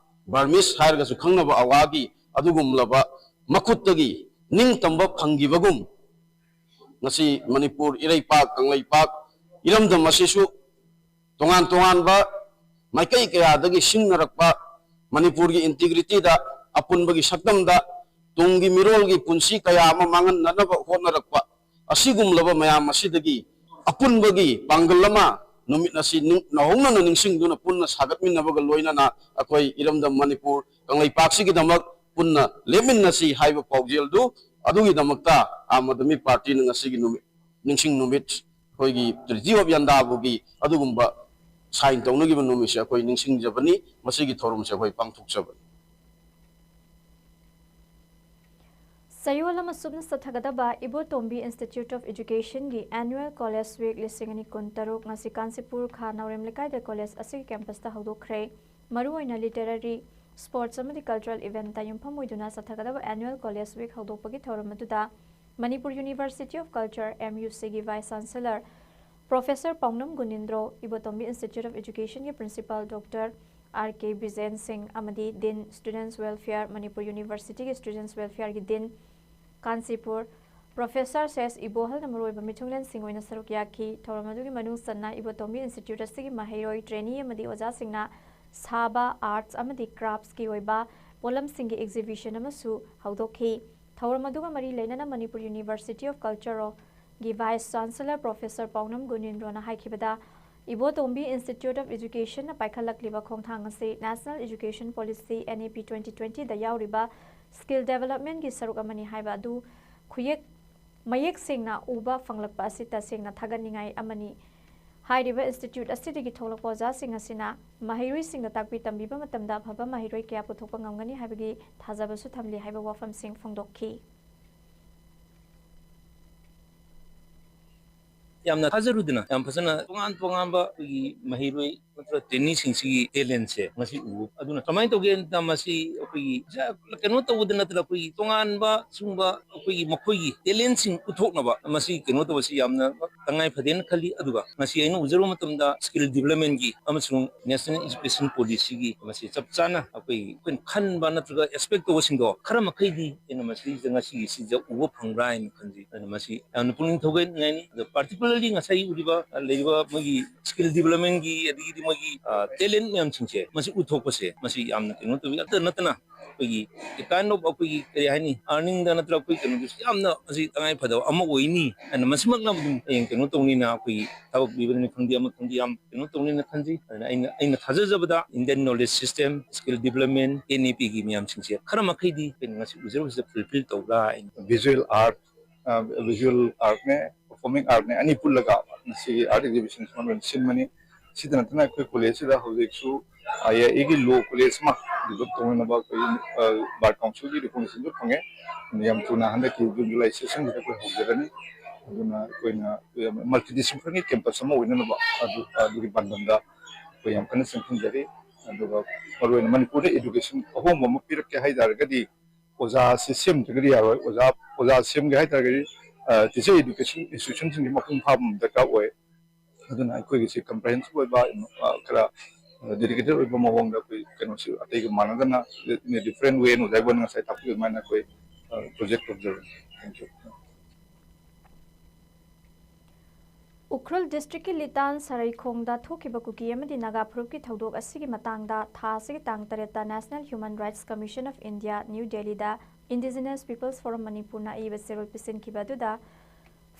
ꯕꯔꯃꯤꯁ ꯍꯥꯏꯔꯒꯁꯨ ꯈꯪꯅꯕ ꯑꯋꯥꯒꯤ ꯑꯗꯨꯒꯨꯝꯂꯕ ꯃꯈꯨꯠꯇꯒꯤ ꯅꯤꯡꯇꯝꯕ ꯐꯪꯈꯤꯕꯒꯨꯝ, ꯉꯁꯤ ꯃꯅꯤꯄꯨꯔ ꯏꯔꯩꯄꯥꯛ, ꯀꯪꯂꯩꯄꯥꯛ, ꯏꯔꯝꯗꯝ ꯑꯁꯤꯁꯨ ꯇꯣꯉꯥꯟ ꯇꯣꯉꯥꯟꯕ ꯃꯥꯏꯀꯩ ꯀꯌꯥꯗꯒꯤ ꯁꯤꯡꯅꯔꯛꯄ ꯃꯅꯤꯄꯨꯔꯒꯤ integrity ꯗ, ꯑꯄꯨꯟꯕꯒꯤ ꯁꯛꯇꯝꯗ, ꯇꯨꯡꯒꯤ ꯃꯤꯔꯣꯜꯒꯤ ꯄꯨꯟꯁꯤ ꯀꯌꯥ ꯑꯃ ꯃꯥꯡꯍꯟꯅꯅꯕ ꯍꯣꯠꯅꯔꯛꯄ ꯑꯁꯤꯒꯨꯝꯂꯕ ꯃꯌꯥꯝ ꯑꯁꯤꯗꯒꯤ ꯑꯄꯨꯟꯕꯒꯤ ꯄꯥꯡꯒꯜ ꯑꯃ ꯅꯨꯃꯤꯠ ꯑꯁꯤ ꯅꯤꯡ-, ꯅꯧꯍꯧꯅꯅ ꯅꯤꯡꯁꯤꯡꯗꯨꯅ ꯄꯨꯟꯅ ꯁꯥꯒꯠꯃꯤꯟꯅꯕꯒ ꯂꯣꯏꯅꯅ ꯑꯩꯈꯣꯏ ꯏꯔꯝꯗꯝ ꯃꯅꯤꯄꯨꯔ ꯀꯪꯂꯩꯄꯥꯛꯁꯤꯒꯤꯗꯃꯛ ꯄꯨꯟꯅ ꯂꯦꯞꯃꯤꯟꯅꯁꯤ ꯍꯥꯏꯕ ꯄꯥꯎꯖꯦꯜꯗꯨ ꯑꯗꯨꯒꯤꯗꯃꯛꯇ ꯑꯥꯝ ꯑꯥꯗꯃꯤ ꯄꯥꯔꯇꯤꯅ ꯉꯁꯤꯒꯤ ꯅꯨꯃꯤꯠ, ꯅꯤꯡꯁꯤꯡ ꯅꯨꯃꯤꯠ, ꯑꯩꯈꯣꯏꯒꯤ Treaty of ꯌꯥꯟꯗꯥꯕꯨꯒꯤ ꯑꯗꯨꯒꯨꯝꯕ sign ꯇꯧꯅꯈꯤꯕ ꯅꯨꯃꯤꯠꯁꯦ ꯑꯩꯈꯣꯏ ꯅꯤꯡꯁꯤꯡꯖꯕꯅꯤ, ꯃꯁꯤꯒꯤ ꯊꯧꯔꯝꯁꯦ ꯑꯩꯈꯣꯏ ꯄꯥꯡꯊꯣꯛꯆꯕꯅꯤ꯫ ꯆꯌꯣꯜ ꯑꯃ ꯁꯨꯞꯅ ꯆꯠꯊꯒꯗꯕ ꯏꯕꯣꯇꯣꯝꯕꯤ Institute of Education ꯒꯤ Annual College Week ꯂꯤꯁꯤꯡ ꯑꯅꯤ ꯀꯨꯟꯇꯔꯨꯛ ꯉꯁꯤ ꯀꯥꯟꯆꯤꯄꯨꯔ ꯈꯥ ꯅꯥꯎꯔꯦꯝ ꯂꯩꯀꯥꯏꯗ college ꯑꯁꯤꯒꯤ campus ꯇ ꯍꯧꯗꯣꯛꯈ꯭ꯔꯦ꯫ ꯃꯔꯨꯑꯣꯏꯅ literary, sports ꯑꯃꯗꯤ cultural event ꯇ ꯌꯨꯝꯐꯝ ꯑꯣꯏꯗꯨꯅ ꯆꯠꯊꯒꯗꯕ Annual College Week ꯍꯧꯗꯣꯛꯄꯒꯤ ꯊꯧꯔꯝ ꯑꯗꯨꯗ Manipur University of Culture, M U C ꯒꯤ Vice Chancellor Professor ꯄꯥꯎꯅꯝ ꯒꯨꯅꯤꯟꯗ꯭ꯔꯣ, Ibotombi Institute of Education ꯒꯤ Principal Doctor R K ꯕꯤꯖꯦꯟ ꯁꯤꯡ ꯑꯃꯗꯤ Dean Students Welfare, Manipur University ꯒꯤ Students Welfare ꯒꯤ Dean, ꯀꯥꯟꯆꯤꯄꯨꯔ, Professor ꯁꯦꯁ ꯏꯕꯣꯍꯜꯅ ꯃꯔꯨꯑꯣꯏꯕ ꯃꯤꯊꯨꯡꯂꯦꯟꯁꯤꯡ ꯑꯣꯏꯅ ꯁꯔꯨꯛ ꯌꯥꯈꯤ꯫ ꯊꯧꯔꯝ ꯑꯗꯨꯒꯤ ꯃꯅꯨꯡ ꯆꯟꯅ ꯏꯕꯣꯇꯣꯝꯕꯤ Institute ꯑꯁꯤꯒꯤ ꯃꯍꯩꯔꯣꯏ, trainee ꯑꯃꯗꯤ ꯑꯣꯖꯥꯁꯤꯡꯅ ꯁꯥꯕ, arts ꯑꯃꯗꯤ crafts ꯀꯤ ꯑꯣꯏꯕ ꯄꯣꯠꯂꯝꯁꯤꯡꯒꯤ exhibition ꯑꯃꯁꯨ ꯍꯧꯗꯣꯛꯈꯤ꯫ ꯊꯧꯔꯝ ꯑꯗꯨꯒ ꯃꯔꯤ ꯂꯩꯅꯅ Manipur University of Culture ꯒꯤ Vice Chancellor Professor ꯄꯥꯎꯅꯝ ꯒꯨꯅꯤꯟꯗ꯭ꯔꯣꯅ ꯍꯥꯏꯈꯤꯕꯗ, Ibotombi Institute of Education ꯅ ꯄꯥꯏꯈꯠꯂꯛꯂꯤꯕ ꯈꯣꯡꯊꯥꯡ ꯑꯁꯤ National Education Policy, N E P, twenty twenty ꯗ ꯌꯥꯎꯔꯤꯕ skill development ꯀꯤ ꯁꯔꯨꯛ ꯑꯃꯅꯤ ꯍꯥꯏꯕ ꯑꯗꯨ ꯈꯨꯌꯦꯛ ꯃꯌꯦꯛ ꯁꯦꯡꯅ ꯎꯕ ꯐꯪꯂꯛꯄ ꯑꯁꯤ ꯇꯁꯦꯡꯅ ꯊꯥꯒꯠꯅꯤꯡꯉꯥꯏ ꯑꯃꯅꯤ꯫ ꯍꯥꯏꯔꯤꯕ institute ꯑꯁꯤꯗꯒꯤ ꯊꯣꯛꯂꯛꯄ ꯑꯣꯖꯥꯁꯤꯡ ꯑꯁꯤꯅ ꯃꯍꯩꯔꯣꯏꯁꯤꯡꯗ ꯇꯥꯛꯄꯤ ꯇꯝꯕꯤꯕ ꯃꯇꯝꯗ ꯑꯐꯕ ꯃꯍꯩꯔꯣꯏ ꯀꯌꯥ ꯄꯨꯊꯣꯛꯄ ꯉꯝꯒꯅꯤ ꯍꯥꯏꯕꯒꯤ ꯊꯥꯖꯕꯁꯨ ꯊꯝꯂꯤ ꯍꯥꯏꯕ ꯋꯥꯐꯝꯁꯤꯡ ꯐꯣꯡꯗꯣꯛꯈꯤ꯫ ꯌꯥꯝꯅ ꯊꯥꯖꯔꯨꯗꯅ ꯌꯥꯝ ꯐꯖꯅ ꯇꯣꯉꯥꯟ ꯇꯣꯉꯥꯟꯕ ꯑꯩꯈꯣꯏꯒꯤ ꯃꯍꯩꯔꯣꯏ ꯅꯠꯇ꯭ꯔꯒ traineeꯁꯤꯡꯁꯤꯒꯤ talentꯁꯦ ꯉꯁꯤ ꯎꯕ꯫ ꯑꯗꯨꯅ ꯀꯃꯥꯏꯅ ꯇꯧꯒꯦ ꯍꯥꯏꯕꯗ, ꯃꯁꯤ ꯑꯩꯈꯣꯏꯒꯤ ꯖ-, ꯀꯩꯅꯣ ꯇꯧꯕꯗ ꯅꯠꯇꯅ ꯑꯩꯈꯣꯏꯒꯤ ꯇꯣꯉꯥꯟꯕ ꯁꯤꯒꯨꯝꯕ ꯑꯩꯈꯣꯏꯒꯤ ꯃꯈꯣꯏꯒꯤ talentꯁꯤꯡ ꯎꯠꯊꯣꯛꯅꯕ ꯃꯁꯤ ꯀꯩꯅꯣ ꯇꯧꯕꯁꯤ ꯌꯥꯝꯅ ꯇꯉꯥꯏ ꯐꯗꯦꯅ ꯈꯜꯂꯤ꯫ ꯑꯗꯨꯒ ꯉꯁꯤ ꯑꯩꯅ ꯎꯖꯔꯨꯕ ꯃꯇꯝꯗ skill developmentꯀꯤ ꯑꯃꯁꯨꯡ National Education Policyꯒꯤ ꯃꯁꯤ ꯆꯞ ꯆꯥꯅ ꯑꯩꯈꯣꯏ, ꯑꯩꯈꯣꯏꯅ ꯈꯟꯕ ꯅꯠꯇ꯭ꯔꯒ expect ꯇꯧꯕꯁꯤꯡꯗꯣ ꯈꯔ ꯃꯈꯩꯗꯤ ꯑꯩꯅ ꯃꯁꯤꯗ ꯉꯁꯤꯒꯤꯁꯤꯗ ꯎꯕ ꯐꯪꯕ꯭ꯔꯥ ꯍꯥꯏꯅ ꯈꯟꯖꯩ꯫ ꯑꯗꯨꯅ ꯃꯁꯤ ꯌꯥꯝꯅ ꯄꯨꯛꯅꯤꯡ ꯊꯧꯒꯠꯅꯤꯡꯉꯥꯏꯅꯤ꯫ ꯑꯗꯣ particularly ꯉꯁꯥꯏ ꯎꯔꯤꯕ, ꯑ, ꯂꯩꯔꯤꯕ ꯃꯣꯏꯒꯤ skill developmentꯀꯤ, ꯑꯗꯒꯤꯗꯤ ꯃꯣꯏꯒꯤ, ꯑ, talent ꯃꯌꯥꯝꯁꯤꯡꯁꯦ ꯃꯁꯤ ꯎꯠꯊꯣꯛꯄꯁꯦ ꯃꯁꯤ ꯌꯥꯝꯅ ꯀꯩꯅꯣ ꯇꯧꯋꯤ꯫ ꯑꯗꯨꯇ ꯅꯠꯇꯅ ꯑꯩꯈꯣꯏꯒꯤ a kind of ꯑꯩꯈꯣꯏꯒꯤ ꯀꯔꯤ ꯍꯥꯏꯅꯤ, earningꯗ ꯅꯠꯇ꯭ꯔꯒ ꯑꯩꯈꯣꯏ ꯀꯩꯅꯣꯗꯁꯨ ꯌꯥꯝꯅ ꯃꯁꯤ ꯇꯉꯥꯏ ꯐꯗꯕ ꯑꯃ ꯑꯣꯏꯅꯤ ꯍꯥꯏꯅ ꯃꯁꯤꯃꯛꯅ ꯑꯗꯨꯝ ꯍꯌꯦꯡ ꯀꯩꯅꯣ ꯇꯧꯅꯤꯅ, ꯑꯩꯈꯣꯏꯒꯤ ꯊꯕꯛ ꯄꯤꯕꯅꯤ ꯈꯪꯗꯦ, ꯑꯃ ꯈꯪꯗꯦ, ꯌꯥꯝ ꯀꯩꯅꯣ ꯇꯧꯅꯤꯅ ꯈꯟꯖꯩ꯫ ꯑꯗꯨꯅ ꯑꯩꯅ, ꯑꯩꯅ ꯊꯥꯖꯖꯕꯗ Indian knowledge system, skill development, NEPꯒꯤ ꯃꯌꯥꯝꯁꯤꯡꯁꯦ ꯈꯔ ꯃꯈꯩꯗꯤ ꯑꯩꯈꯣꯏꯅ ꯉꯁꯤ ꯎꯖꯔꯨꯕꯁꯤꯗ fulfil ꯇꯧꯕ꯭ꯔꯥ ꯍꯥꯏꯅ꯫ Visual art, ꯑ, visual artꯅꯦ, performing artꯅꯦ, ꯑꯅꯤ ꯄꯨꯜꯂꯒ ꯉꯁꯤꯒꯤ art exhibition ꯁꯨꯃꯥꯏꯅ ꯂꯣꯏꯅ ꯁꯤꯟꯕꯅꯤ꯫ ꯁꯤꯗ ꯅꯠꯇꯅ ꯑꯩꯈꯣꯏ collegeꯁꯤꯗ ꯍꯧꯖꯤꯛꯁꯨ IIAꯒꯤ law college ꯑꯃ develop ꯇꯧꯅꯅꯕ ꯑꯩꯈꯣꯏ, ꯑ, bar councilꯒꯤ recognitionꯁꯨ ꯐꯪꯉꯦ꯫ ꯑꯗꯨ ꯌꯥꯝ ꯊꯨꯅ ꯍꯟꯗꯛꯀꯤ June July sessionꯁꯤꯗ ꯑꯩꯈꯣꯏ ꯍꯧꯖꯔꯅꯤ꯫ ꯑꯗꯨꯅ ꯑꯩꯈꯣꯏꯅ multidisciplinary campus ꯑꯃ ꯑꯣꯏꯅꯅꯕ ꯑꯗꯨ, ꯑꯗꯨꯒꯤ ꯄꯥꯟꯗꯝꯗ ꯑꯩꯈꯣꯏ ꯌꯥꯝ ꯀꯟꯅ ꯆꯪꯁꯤꯟꯖꯔꯤ꯫ ꯑꯗꯨꯒ ꯃꯔꯨꯑꯣꯏꯅ ꯃꯅꯤꯄꯨꯔꯗ education ꯑꯍꯣꯡꯕ ꯑꯃ ꯄꯤꯔꯛꯀꯦ ꯍꯥꯏ ꯇꯥꯔꯒꯗꯤ ꯑꯣꯖꯥꯁꯤ ꯁꯦꯝꯗ꯭ꯔꯒꯗꯤ ꯌꯥꯔꯣꯏ꯫ ꯑꯣꯖꯥ, ꯑꯣꯖꯥ ꯁꯦꯝꯒꯦ ꯍꯥꯏ ꯇꯥꯔꯒꯗꯤ, ꯑ, teacher education institutionꯁꯤꯡꯁꯤ ꯃꯄꯨꯡ ꯐꯥꯕ ꯑꯃ ꯗꯔꯀꯥꯔ ꯑꯣꯏ꯫ ꯑꯗꯨꯅ ꯑꯩꯈꯣꯏꯒꯤꯁꯤ comprehensive ꯑꯣꯏꯕ, ꯑ, ꯈꯔ, ꯑ, dedicated ꯑꯣꯏꯕ ꯃꯑꯣꯡꯗ ꯑꯩꯈꯣꯏ ꯀꯩꯅꯣꯁꯤ ꯑꯇꯩꯒ ꯃꯥꯟꯅꯗꯅ in a different way, ꯑꯣꯖꯥ ꯏꯕꯣꯟ ꯉꯁꯥꯏ ꯇꯥꯛꯄꯤꯕ ꯑꯗꯨꯃꯥꯏꯅ ꯑꯩꯈꯣꯏ, ꯑ, project ꯇꯧꯖꯕꯅꯤ꯫ Thank you꯫ ꯎꯈ꯭ꯔꯨꯜ districtꯀꯤ ꯂꯤꯇꯥꯟ ꯁꯔꯩꯈꯣꯡꯗ ꯊꯣꯛꯈꯤꯕ ꯀꯨꯀꯤ ꯑꯃꯗꯤ ꯅꯥꯒꯥ ꯐꯨꯔꯨꯞꯀꯤ ꯊꯧꯗꯣꯛ ꯑꯁꯤꯒꯤ ꯃꯇꯥꯡꯗ ꯊꯥ ꯑꯁꯤꯒꯤ ꯇꯥꯡ ꯇꯔꯦꯠꯇ National Human Rights Commission of India, New Delhiꯗ Indigenous Peoples Forum ꯃꯅꯤꯄꯨꯔꯅ ꯑꯏꯕ ꯆꯦꯔꯣꯜ ꯄꯤꯁꯤꯟꯈꯤꯕ ꯑꯗꯨꯗ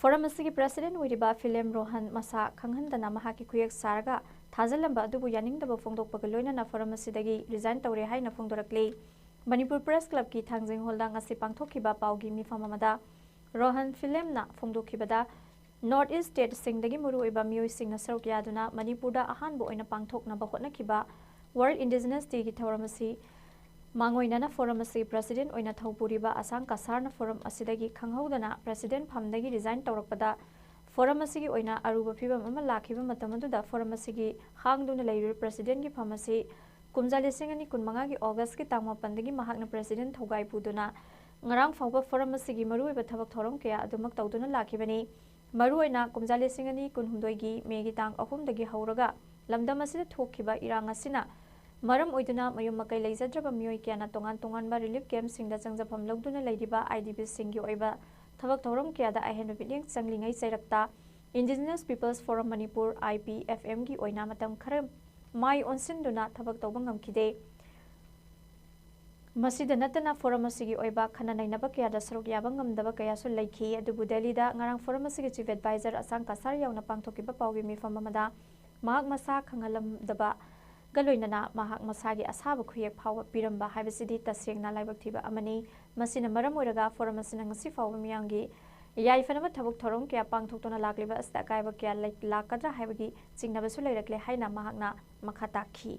forum ꯑꯁꯤꯒꯤ president ꯑꯣꯏꯔꯤꯕ ꯐꯤꯂꯦꯝ ꯔꯣꯍꯟ ꯃꯁꯥ ꯈꯪꯍꯟꯗꯅ ꯃꯍꯥꯛꯀꯤ ꯈꯨꯌꯦꯛ ꯁꯥꯔꯒ ꯊꯥꯖꯤꯜꯂꯝꯕ ꯑꯗꯨꯕꯨ ꯌꯥꯅꯤꯡꯗꯕ ꯐꯣꯡꯗꯣꯛꯄꯒ ꯂꯣꯏꯅꯅ forum ꯑꯁꯤꯗꯒꯤ resign ꯇꯧꯔꯦ ꯍꯥꯏꯅ ꯐꯣꯡꯗꯣꯔꯛꯂꯤ꯫ ꯃꯅꯤꯄꯨꯔ Press Clubꯀꯤ ꯊꯥꯡꯖꯤꯡ ꯍꯣꯜꯗ ꯉꯁꯤ ꯄꯥꯡꯊꯣꯛꯈꯤꯕ ꯄꯥꯎꯒꯤ ꯃꯤꯐꯝ ꯑꯃꯗ ꯔꯣꯍꯟ ꯐꯤꯂꯦꯝꯅ ꯐꯣꯡꯗꯣꯛꯈꯤꯕꯗ, North East stateꯁꯤꯡꯗꯒꯤ ꯃꯔꯨꯑꯣꯏꯕ ꯃꯤꯑꯣꯏꯁꯤꯡꯅ ꯁꯔꯨꯛ ꯌꯥꯗꯨꯅ ꯃꯅꯤꯄꯨꯔꯗ ꯑꯍꯥꯟꯕ ꯑꯣꯏꯅ ꯄꯥꯡꯊꯣꯛꯅꯕ ꯍꯣꯠꯅꯈꯤꯕ World Indigenous Dayꯒꯤ ꯊꯧꯔꯝ ꯑꯁꯤ ꯃꯥꯡꯑꯣꯏꯅꯅ forum ꯑꯁꯤꯒꯤ president ꯑꯣꯏꯅ ꯊꯧꯄꯨꯔꯤꯕ ꯑꯁꯥꯡ ꯀꯁꯥꯔꯅ forum ꯑꯁꯤꯗꯒꯤ ꯈꯪꯍꯧꯗꯅ president ꯐꯝꯗꯒꯤ resign ꯇꯧꯔꯛꯄꯗ ꯐꯣꯔꯝ ꯑꯁꯤꯒꯤ ꯑꯣꯏꯅ ꯑꯔꯨꯕ ꯐꯤꯕꯝ ꯑꯃ ꯂꯥꯛꯈꯤꯕ ꯃꯇꯝ ꯑꯗꯨꯗ ꯐꯣꯔꯝ ꯑꯁꯤꯒꯤ ꯍꯥꯡꯗꯨꯅ ꯂꯩꯔꯤꯕ ꯄ꯭ꯔꯦꯁꯤꯗꯦꯟꯒꯤ ꯐꯝ ꯑꯁꯤ ꯀꯨꯝꯖꯥ ꯂꯤꯁꯤꯡ ꯑꯅꯤ ꯀꯨꯟꯃꯉꯥꯒꯤ ꯑꯣꯒꯁꯀꯤ ꯇꯥꯡ ꯃꯥꯄꯟꯗꯒꯤ ꯃꯍꯥꯛꯅ ꯄ꯭ꯔꯦꯁꯤꯗꯦꯟ ꯊꯧꯒꯥꯏ ꯄꯨꯗꯨꯅ ꯉꯔꯥꯡ ꯐꯥꯎꯕ ꯐꯣꯔꯝ ꯑꯁꯤꯒꯤ ꯃꯔꯨꯑꯣꯏꯕ ꯊꯕꯛ ꯊꯧꯔꯝ ꯀꯌꯥ ꯑꯗꯨꯃꯛ ꯇꯧꯗꯨꯅ ꯂꯥꯛꯈꯤꯕꯅꯤ꯫ ꯃꯔꯨꯑꯣꯏꯅ ꯀꯨꯝꯖꯥ ꯂꯤꯁꯤꯡ ꯑꯅꯤ ꯀꯨꯟꯍꯨꯝꯗꯣꯏꯒꯤ ꯃꯦꯒꯤ ꯇꯥꯡ ꯑꯍꯨꯝꯗꯒꯤ ꯍꯧꯔꯒ ꯂꯝꯗꯝ ꯑꯁꯤꯗ ꯊꯣꯛꯈꯤꯕ ꯏꯔꯥꯡ ꯑꯁꯤꯅ ꯃꯔꯝ ꯑꯣꯏꯗꯨꯅ ꯃꯌꯨꯝ ꯃꯀꯩ ꯂꯩꯖꯗ꯭ꯔꯕ ꯃꯤꯑꯣꯏ ꯀꯌꯥꯅ ꯇꯣꯉꯥꯟ ꯇꯣꯉꯥꯟꯕ ꯔꯤꯂꯤꯐ ꯀꯦꯝꯞꯁꯤꯡꯗ ꯆꯪꯖꯐꯝ ꯂꯧꯗꯨꯅ ꯂꯩꯔꯤꯕ ꯑꯥꯏ ꯗꯤ ꯕꯤꯁꯤꯡꯒꯤ ꯑꯣꯏꯕ ꯊꯕꯛ ꯊꯧꯔꯝ ꯀꯌꯥꯗ ꯑꯍꯦꯟꯕ ꯃꯤꯠꯌꯦꯡ ꯆꯪꯂꯤꯉꯩ ꯆꯩꯔꯛꯇ Indigenous Peoples Forum Manipur, I P F M ꯒꯤ ꯑꯣꯏꯅ ꯃꯇꯝ ꯈꯔ ꯃꯥꯏ ꯑꯣꯟꯁꯤꯟꯗꯨꯅ ꯊꯕꯛ ꯇꯧꯕ ꯉꯝꯈꯤꯗꯦ꯫ ꯃꯁꯤꯗ ꯅꯠꯇꯅ ꯐꯣꯔꯝ ꯑꯁꯤꯒꯤ ꯑꯣꯏꯕ ꯈꯟꯅ ꯅꯩꯅꯕ ꯀꯌꯥꯗ ꯁꯔꯨꯛ ꯌꯥꯕ ꯉꯝꯗꯕ ꯀꯌꯥꯁꯨ ꯂꯩꯈꯤ꯫ ꯑꯗꯨꯕꯨ ꯗꯦꯜꯂꯤꯗ ꯉꯔꯥꯡ ꯐꯣꯔꯝ ꯑꯁꯤꯒꯤ ꯆꯤꯐ ꯑꯦꯗꯚꯥꯏꯖꯔ ꯑꯁꯥꯡ ꯀꯁꯥꯔ ꯌꯥꯎꯅ ꯄꯥꯡꯊꯣꯛꯈꯤꯕ ꯄꯥꯎꯒꯤ ꯃꯤꯐꯝ ꯑꯃꯗ ꯃꯍꯥꯛ ꯃꯁꯥ ꯈꯪꯍꯜꯂꯝꯗꯕꯒ ꯂꯣꯏꯅꯅ ꯃꯍꯥꯛ ꯃꯁꯥꯒꯤ ꯑꯁꯥꯕ ꯈꯨꯌꯦꯛ ꯐꯥꯎꯕ ꯄꯤꯔꯝꯕ ꯍꯥꯏꯕꯁꯤꯗꯤ ꯇꯁꯦꯡꯅ ꯂꯥꯏꯕꯛ ꯊꯤꯕ ꯑꯃꯅꯤ꯫ ꯃꯁꯤꯅ ꯃꯔꯝ ꯑꯣꯏꯔꯒ ꯐꯣꯔꯝ ꯑꯁꯤꯅ ꯉꯁꯤ ꯐꯥꯎꯕ ꯃꯤꯌꯥꯝꯒꯤ ꯌꯥꯏꯐꯅꯕ ꯊꯕꯛ ꯊꯧꯔꯝ ꯀꯌꯥ ꯄꯥꯡꯊꯣꯛꯇꯨꯅ ꯂꯥꯛꯂꯤꯕ ꯑꯁꯤꯗ ꯑꯀꯥꯏꯕ ꯀꯌꯥ ꯂꯩ-, ꯂꯥꯛꯀꯗ꯭ꯔꯥ ꯍꯥꯏꯕꯒꯤ ꯆꯤꯡꯅꯕꯁꯨ ꯂꯩꯔꯛꯂꯦ ꯍꯥꯏꯅ ꯃꯍꯥꯛꯅ ꯃꯈꯥ ꯇꯥꯈꯤ꯫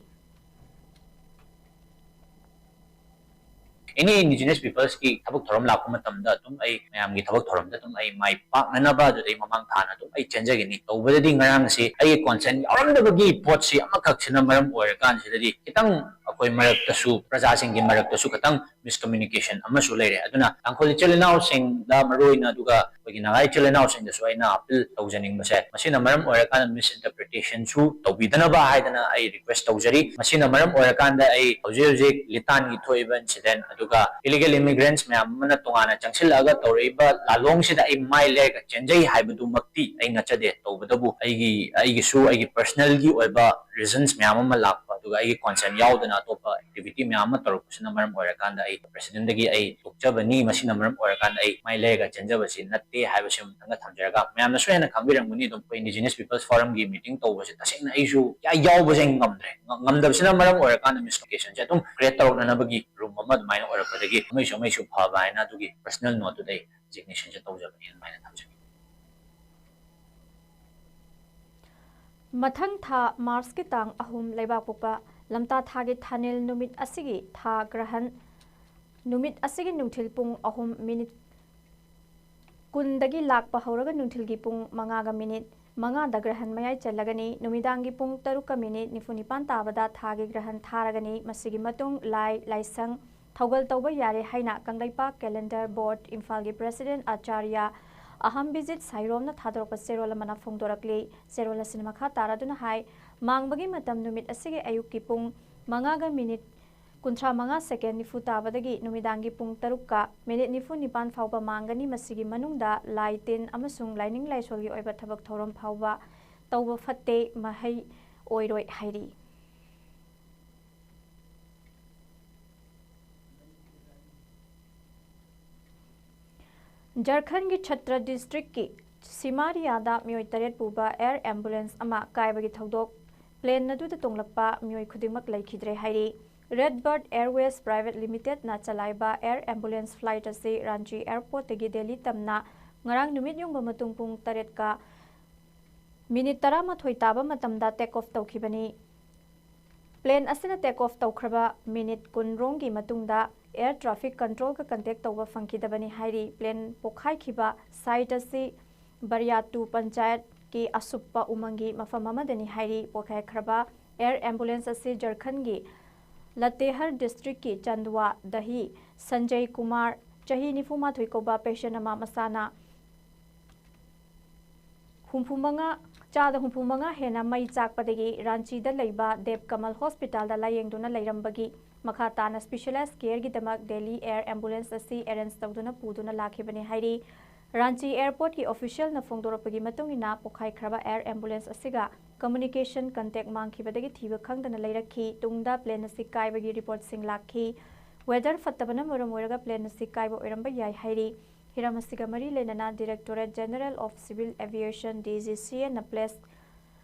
Any indigenous peoples ꯀꯤ ꯊꯕꯛ ꯊꯧꯔꯝ ꯂꯥꯛꯄ ꯃꯇꯝꯗ ꯑꯗꯨꯝ ꯑꯩ ꯃꯌꯥꯝꯒꯤ ꯊꯕꯛ ꯊꯧꯔꯝꯗ ꯑꯗꯨꯝ ꯑꯩ ꯃꯥꯏ ꯄꯥꯛꯅꯅꯕ ꯑꯗꯨꯗ ꯑꯩ ꯃꯃꯥꯡ ꯊꯥꯅ ꯑꯗꯨꯝ ꯑꯩ ꯆꯦꯟꯖꯒꯅꯤ꯫ ꯇꯧꯕꯗꯗꯤ ꯉꯔꯥꯡꯁꯤ ꯑꯩꯒꯤ consent ꯌꯥꯎꯔꯝꯗꯕꯒꯤ ꯄꯣꯠꯁꯤ ꯑꯃꯈꯛꯁꯤꯅ ꯃꯔꯝ ꯑꯣꯏꯔꯀꯥꯟꯁꯤꯗꯗꯤ ꯈꯤꯇꯪ ꯑꯩꯈꯣꯏ ꯃꯔꯛꯇꯁꯨ, ꯄ꯭ꯔꯖꯥꯁꯤꯡꯒꯤ ꯃꯔꯛꯇꯁꯨ ꯈꯤꯇꯪ miscommunication ꯑꯃꯁꯨ ꯂꯩꯔꯦ꯫ ꯑꯗꯨꯅ ꯇꯥꯡꯈꯨꯜ ꯏꯆꯤꯜ ꯏꯅꯥꯎꯁꯤꯡꯗ ꯃꯔꯨꯑꯣꯏꯅ, ꯑꯗꯨꯒ ꯑꯩꯈꯣꯏꯒꯤ ꯅꯥꯒꯥ ꯏꯆꯤꯜ ꯏꯅꯥꯎꯁꯤꯡꯗꯁꯨ ꯑꯩꯅ appeal ꯇꯧꯖꯅꯤꯡꯕꯁꯦ, ꯃꯁꯤꯅ ꯃꯔꯝ ꯑꯣꯏꯔꯀꯥꯟꯗ misinterpretation ꯁꯨ ꯇꯧꯕꯤꯗꯅꯕ ꯍꯥꯏꯗꯅ ꯑꯩ request ꯇꯧꯖꯔꯤ꯫ ꯃꯁꯤꯅ ꯃꯔꯝ ꯑꯣꯏꯔꯀꯥꯟꯗ ꯑꯩ ꯍꯧꯖꯤꯛ ꯍꯧꯖꯤꯛ ꯂꯤꯇꯥꯟꯒꯤ ꯊꯣꯛꯏꯕ incident, ꯑꯗꯨꯒ illegal immigrants ꯃꯌꯥꯝ ꯑꯃꯅ ꯇꯣꯉꯥꯟꯅ ꯆꯪꯁꯤꯜꯂꯛꯑꯒ ꯇꯧꯔꯛꯏꯕ ꯂꯥꯂꯣꯡꯁꯤꯗ ꯑꯩ ꯃꯥꯏ ꯂꯩꯔꯒ ꯆꯦꯟꯖꯩ ꯍꯥꯏꯕꯗꯨꯃꯛꯇꯤ ꯑꯩ ꯅꯠꯆꯗꯦ꯫ ꯇꯧꯕꯇꯕꯨ ꯑꯩꯒꯤ, ꯑꯩꯒꯤꯁꯨ ꯑꯩꯒꯤ personal ꯒꯤ ꯑꯣꯏꯕ reasons ꯃꯌꯥꯝ ꯑꯃ ꯂꯥꯛꯄ, ꯑꯗꯨꯒ ꯑꯩꯒꯤ consent ꯌꯥꯎꯗꯅ ꯑꯇꯣꯞꯄ activity ꯃꯌꯥꯝ ꯑꯃ ꯇꯧꯔꯛꯄꯁꯤꯅ ꯃꯔꯝ ꯑꯣꯏꯔꯀꯥꯟꯗ ꯑꯩ president ꯗꯒꯤ ꯑꯩ ꯇꯣꯛꯆꯕꯅꯤ꯫ ꯃꯁꯤꯅ ꯃꯔꯝ ꯑꯣꯏꯔꯀꯥꯟꯗ ꯑꯩ ꯃꯥꯏ ꯂꯩꯔꯒ ꯆꯦꯟꯖꯕꯁꯤ ꯅꯠꯇꯦ ꯍꯥꯏꯕꯁꯤ ꯑꯃꯨꯛꯇꯪꯒ ꯊꯝꯖꯔꯒ, ꯃꯌꯥꯝꯅꯁꯨ ꯍꯦꯟꯅ ꯈꯪꯕꯤꯔꯝꯒꯅꯤ, ꯑꯗꯨꯝ ꯑꯩꯈꯣꯏ Indigenous Peoples Forum ꯒꯤ meeting ꯇꯧꯕꯁꯦ ꯇꯁꯦꯡꯅ ꯑꯩꯁꯨ ꯀꯌꯥ ꯌꯥꯎꯕꯁꯦ ꯉꯝꯗ꯭ꯔꯦ꯫ ꯉ-, ꯉꯝꯗꯕꯁꯤꯅ ꯃꯔꯝ ꯑꯣꯏꯔꯀꯥꯟꯗ miscommunication ꯁꯦ ꯑꯗꯨꯝ create ꯇꯧꯔꯛꯅꯅꯕꯒꯤ room ꯑꯃ ꯑꯗꯨꯃꯥꯏꯅ ꯑꯣꯏꯔꯛꯄꯗꯒꯤ ꯑꯃꯩꯁꯨ ꯑꯃꯩꯁꯨ ꯐꯕ ꯍꯥꯏꯅ ꯑꯗꯨꯒꯤ personal note ꯇꯨꯗ ꯑꯩ resignation ꯁꯦ ꯇꯧꯖꯕꯅꯤ, ꯑꯗꯨꯃꯥꯏꯅ ꯊꯝꯖꯒꯦ꯫ ꯃꯊꯪ ꯊꯥ ꯃꯥꯔꯆꯀꯤ ꯇꯥꯡ ꯑꯍꯨꯝ ꯂꯩꯕꯥꯛꯄꯣꯛꯄ ꯂꯝꯇꯥ ꯊꯥꯒꯤ ꯊꯥꯅꯤꯜ ꯅꯨꯃꯤꯠ ꯑꯁꯤꯒꯤ ꯊꯥ ꯒ꯭ꯔꯍꯟ ꯅꯨꯃꯤꯠ ꯑꯁꯤꯒꯤ ꯅꯨꯡꯊꯤꯜ ꯄꯨꯡ ꯑꯍꯨꯝ ꯃꯤꯅꯤꯠ ꯀꯨꯟꯗꯒꯤ ꯂꯥꯛꯄ ꯍꯧꯔꯒ ꯅꯨꯡꯊꯤꯜꯒꯤ ꯄꯨꯡ ꯃꯉꯥꯒ ꯃꯤꯅꯤꯠ ꯃꯉꯥꯗ ꯒ꯭ꯔꯍꯟ ꯃꯌꯥꯏ ꯆꯜꯂꯒꯅꯤ꯫ ꯅꯨꯃꯤꯗꯥꯡꯒꯤ ꯄꯨꯡ ꯇꯔꯨꯛꯀ ꯃꯤꯅꯤꯠ ꯅꯤꯐꯨ ꯅꯤꯄꯥꯟ ꯇꯥꯕꯗ ꯊꯥꯒꯤ ꯒ꯭ꯔꯍꯟ ꯊꯥꯔꯒꯅꯤ꯫ ꯃꯁꯤꯒꯤ ꯃꯇꯨꯡ ꯂꯥꯏ, ꯂꯥꯏꯁꯪ, ꯊꯧꯒꯜ ꯇꯧꯕ ꯌꯥꯔꯦ ꯍꯥꯏꯅ ꯀꯪꯂꯩꯄꯥꯛ ꯀꯦꯂꯦꯟꯗꯔ ꯕꯣꯔꯗ ꯏꯝꯐꯥꯜꯒꯤ ꯄ꯭ꯔꯁꯤꯗꯦꯟꯠ ꯑꯥꯆꯥꯔꯌ ꯑꯍꯝꯕꯤꯖꯤꯠ ꯁꯥꯏꯔꯣꯝꯅ ꯊꯥꯗꯣꯔꯛꯄ ꯆꯦꯔꯣꯜ ꯑꯃꯅ ꯐꯣꯡꯗꯣꯔꯛꯂꯤ꯫ ꯆꯦꯔꯣꯜ ꯑꯁꯤꯅ ꯃꯈꯥ ꯇꯥꯔꯗꯨꯅ ꯍꯥꯏ, ꯃꯥꯡꯕꯒꯤ ꯃꯇꯝ ꯅꯨꯃꯤꯠ ꯑꯁꯤꯒꯤ ꯑꯌꯨꯛꯀꯤ ꯄꯨꯡ ꯃꯉꯥꯒ ꯃꯤꯅꯤꯠ ꯀꯨꯟꯊ꯭ꯔꯥ ꯃꯉꯥ ꯁꯦꯀꯦꯟ ꯅꯤꯐꯨ ꯇꯥꯕꯗꯒꯤ ꯅꯨꯃꯤꯗꯥꯡꯒꯤ ꯄꯨꯡ ꯇꯔꯨꯛꯀ ꯃꯤꯅꯤꯠ ꯅꯤꯐꯨ ꯅꯤꯄꯥꯟ ꯐꯥꯎꯕ ꯃꯥꯡꯒꯅꯤ꯫ ꯃꯁꯤꯒꯤ ꯃꯅꯨꯡꯗ ꯂꯥꯏ ꯇꯤꯟ ꯑꯃꯁꯨꯡ ꯂꯥꯏꯅꯤꯡ ꯂꯥꯏꯁꯣꯜꯒꯤ ꯑꯣꯏꯕ ꯊꯕꯛ ꯊꯧꯔꯝ ꯐꯥꯎꯕ ꯇꯧꯕ ꯐꯠꯇꯦ, ꯃꯍꯩ ꯑꯣꯏꯔꯣꯏ ꯍꯥꯏꯔꯤ꯫ ꯖꯔꯈꯟꯒꯤ ꯆꯠꯇ꯭ꯔ ꯗꯤꯁꯇ꯭ꯔꯤꯛꯀꯤ ꯁꯤꯃꯥꯔꯤꯌꯥꯗ ꯃꯤꯑꯣꯏ ꯇꯔꯦꯠ ꯄꯨꯕ ꯑꯦꯌꯔ ꯑꯦꯝꯕꯨꯂꯦꯟꯁ ꯑꯃ ꯀꯥꯏꯕꯒꯤ ꯊꯧꯗꯣꯛ, ꯄ꯭ꯂꯦꯟ ꯑꯗꯨꯗ ꯇꯣꯡꯂꯛꯄ ꯃꯤꯑꯣꯏ ꯈꯨꯗꯤꯡꯃꯛ ꯂꯩꯈꯤꯗ꯭ꯔꯦ ꯍꯥꯏꯔꯤ꯫ ꯔꯦꯗ ꯕꯥꯔꯗ ꯑꯦꯌꯔꯋꯦꯁ ꯄ꯭ꯔꯥꯏꯚꯦꯠ ꯂꯤꯃꯤꯇꯦꯗꯅ ꯆꯂꯥꯏꯕ ꯑꯦꯌꯔ ꯑꯦꯝꯕꯨꯂꯦꯟꯁ ꯐ꯭ꯂꯥꯏꯠ ꯑꯁꯤ ꯔꯥꯟꯆꯤ ꯑꯦꯌꯔꯄꯣꯔꯠꯇꯒꯤ ꯗꯦꯜꯂꯤ ꯇꯝꯅ ꯉꯔꯥꯡ ꯅꯨꯃꯤꯠ ꯌꯨꯡꯕ ꯃꯇꯨꯡ ꯄꯨꯡ ꯇꯔꯦꯠꯀ ꯃꯤꯅꯤꯠ ꯇꯔꯥꯃꯥꯊꯣꯏ ꯇꯥꯕ ꯃꯇꯝꯗ ꯇꯦꯛ ꯑꯣꯐ ꯇꯧꯈꯤꯕꯅꯤ꯫ ꯄ꯭ꯂꯦꯟ ꯑꯁꯤꯅ ꯇꯦꯛ ꯑꯣꯐ ꯇꯧꯈ꯭ꯔꯕ ꯃꯤꯅꯤꯠ ꯀꯨꯟ ꯔꯣꯝꯒꯤ ꯃꯇꯨꯡꯗ ꯑꯦꯌꯔ ꯇ꯭ꯔꯥꯐꯤꯛ ꯀꯟꯇ꯭ꯔꯣꯜꯒ ꯀꯟꯇꯦꯛ ꯇꯧꯕ ꯐꯪꯈꯤꯗꯕꯅꯤ ꯍꯥꯏꯔꯤ꯫ ꯄ꯭ꯂꯦꯟ ꯄꯣꯈꯥꯏꯈꯤꯕ ꯁꯥꯏꯠ ꯑꯁꯤ ꯕꯔꯤꯌꯥꯇꯨ ꯄꯟꯆꯥꯌꯠꯀꯤ ꯑꯁꯨꯞꯄ ꯎꯃꯪꯒꯤ ꯃꯐꯝ ꯑꯃꯗꯅꯤ ꯍꯥꯏꯔꯤ꯫ ꯄꯣꯈꯥꯏꯈ꯭ꯔꯕ ꯑꯦꯌꯔ ꯑꯦꯝꯕꯨꯂꯦꯟꯁ ꯑꯁꯤ ꯖꯔꯈꯟꯒꯤ ꯂꯇꯦꯍꯔ ꯗꯤꯁꯇ꯭ꯔꯤꯛꯀꯤ ꯆꯟꯗꯋꯥ ꯗꯍꯤ ꯁꯟꯖꯌ ꯀꯨꯃꯥꯔ, ꯆꯍꯤ ꯅꯤꯐꯨ ꯃꯥꯊꯣꯏ ꯀꯧꯕ ꯄꯦꯁꯦꯟ ꯑꯃ ꯃꯁꯥꯅ ꯍꯨꯝꯐꯨ ꯃꯉꯥ, ꯆꯥꯗ ꯍꯨꯝꯐꯨ ꯃꯉꯥ ꯍꯦꯟꯅ ꯃꯩ ꯆꯥꯛꯄꯗꯒꯤ ꯔꯥꯟꯆꯤꯗ ꯂꯩꯕ ꯗꯦꯕ ꯀꯃꯜ ꯍꯣꯁꯄꯤꯇꯥꯜꯗ ꯂꯥꯌꯦꯡꯗꯨꯅ ꯂꯩꯔꯝꯕꯒꯤ ꯃꯈꯥ ꯇꯥꯅ ꯁ꯭ꯄꯤꯁꯦꯂꯥꯏꯖ ꯀꯦꯌꯔꯒꯤꯗꯃꯛ ꯗꯦꯜꯂꯤ ꯑꯦꯌꯔ ꯑꯦꯝꯕꯨꯂꯦꯟꯁ ꯑꯁꯤ ꯑꯦꯔꯦꯟꯖ ꯇꯧꯗꯨꯅ ꯄꯨꯗꯨꯅ ꯂꯥꯛꯈꯤꯕꯅꯤ ꯍꯥꯏꯔꯤ꯫ ꯔꯥꯟꯆꯤ ꯑꯦꯌꯔꯄꯣꯔꯠꯀꯤ ꯑꯣꯐꯤꯁꯤꯌꯦꯜꯅ ꯐꯣꯡꯗꯣꯔꯛꯄꯒꯤ ꯃꯇꯨꯡ ꯏꯟꯅ, ꯄꯣꯈꯥꯏꯈ꯭ꯔꯕ ꯑꯦꯌꯔ ꯑꯦꯝꯕꯨꯂꯦꯟꯁ ꯑꯁꯤꯒ ꯀꯝꯃ꯭ꯌꯨꯅꯤꯀꯦꯁꯟ ꯀꯟꯇꯦꯛ ꯃꯥꯡꯈꯤꯕꯗꯒꯤ ꯊꯤꯕ ꯈꯪꯗꯅ ꯂꯩꯔꯛꯈꯤ꯫ ꯇꯨꯡꯗ ꯄ꯭ꯂꯦꯟ ꯑꯁꯤ ꯀꯥꯏꯕꯒꯤ ꯔꯤꯄꯣꯔꯠꯁꯤꯡ ꯂꯥꯛꯈꯤ꯫ ꯋꯦꯗꯔ ꯐꯠꯇꯕꯅ ꯃꯔꯝ ꯑꯣꯏꯔꯒ ꯄ꯭ꯂꯦꯟ ꯑꯁꯤ ꯀꯥꯏꯕ ꯑꯣꯏꯔꯝꯕ ꯌꯥꯏ ꯍꯥꯏꯔꯤ꯫ ꯍꯤꯔꯝ ꯑꯁꯤꯒ ꯃꯔꯤ ꯂꯩꯅꯅ Directorate General of Civil Aviation, D G C A, ꯅ ꯄ꯭ꯂꯦꯁ,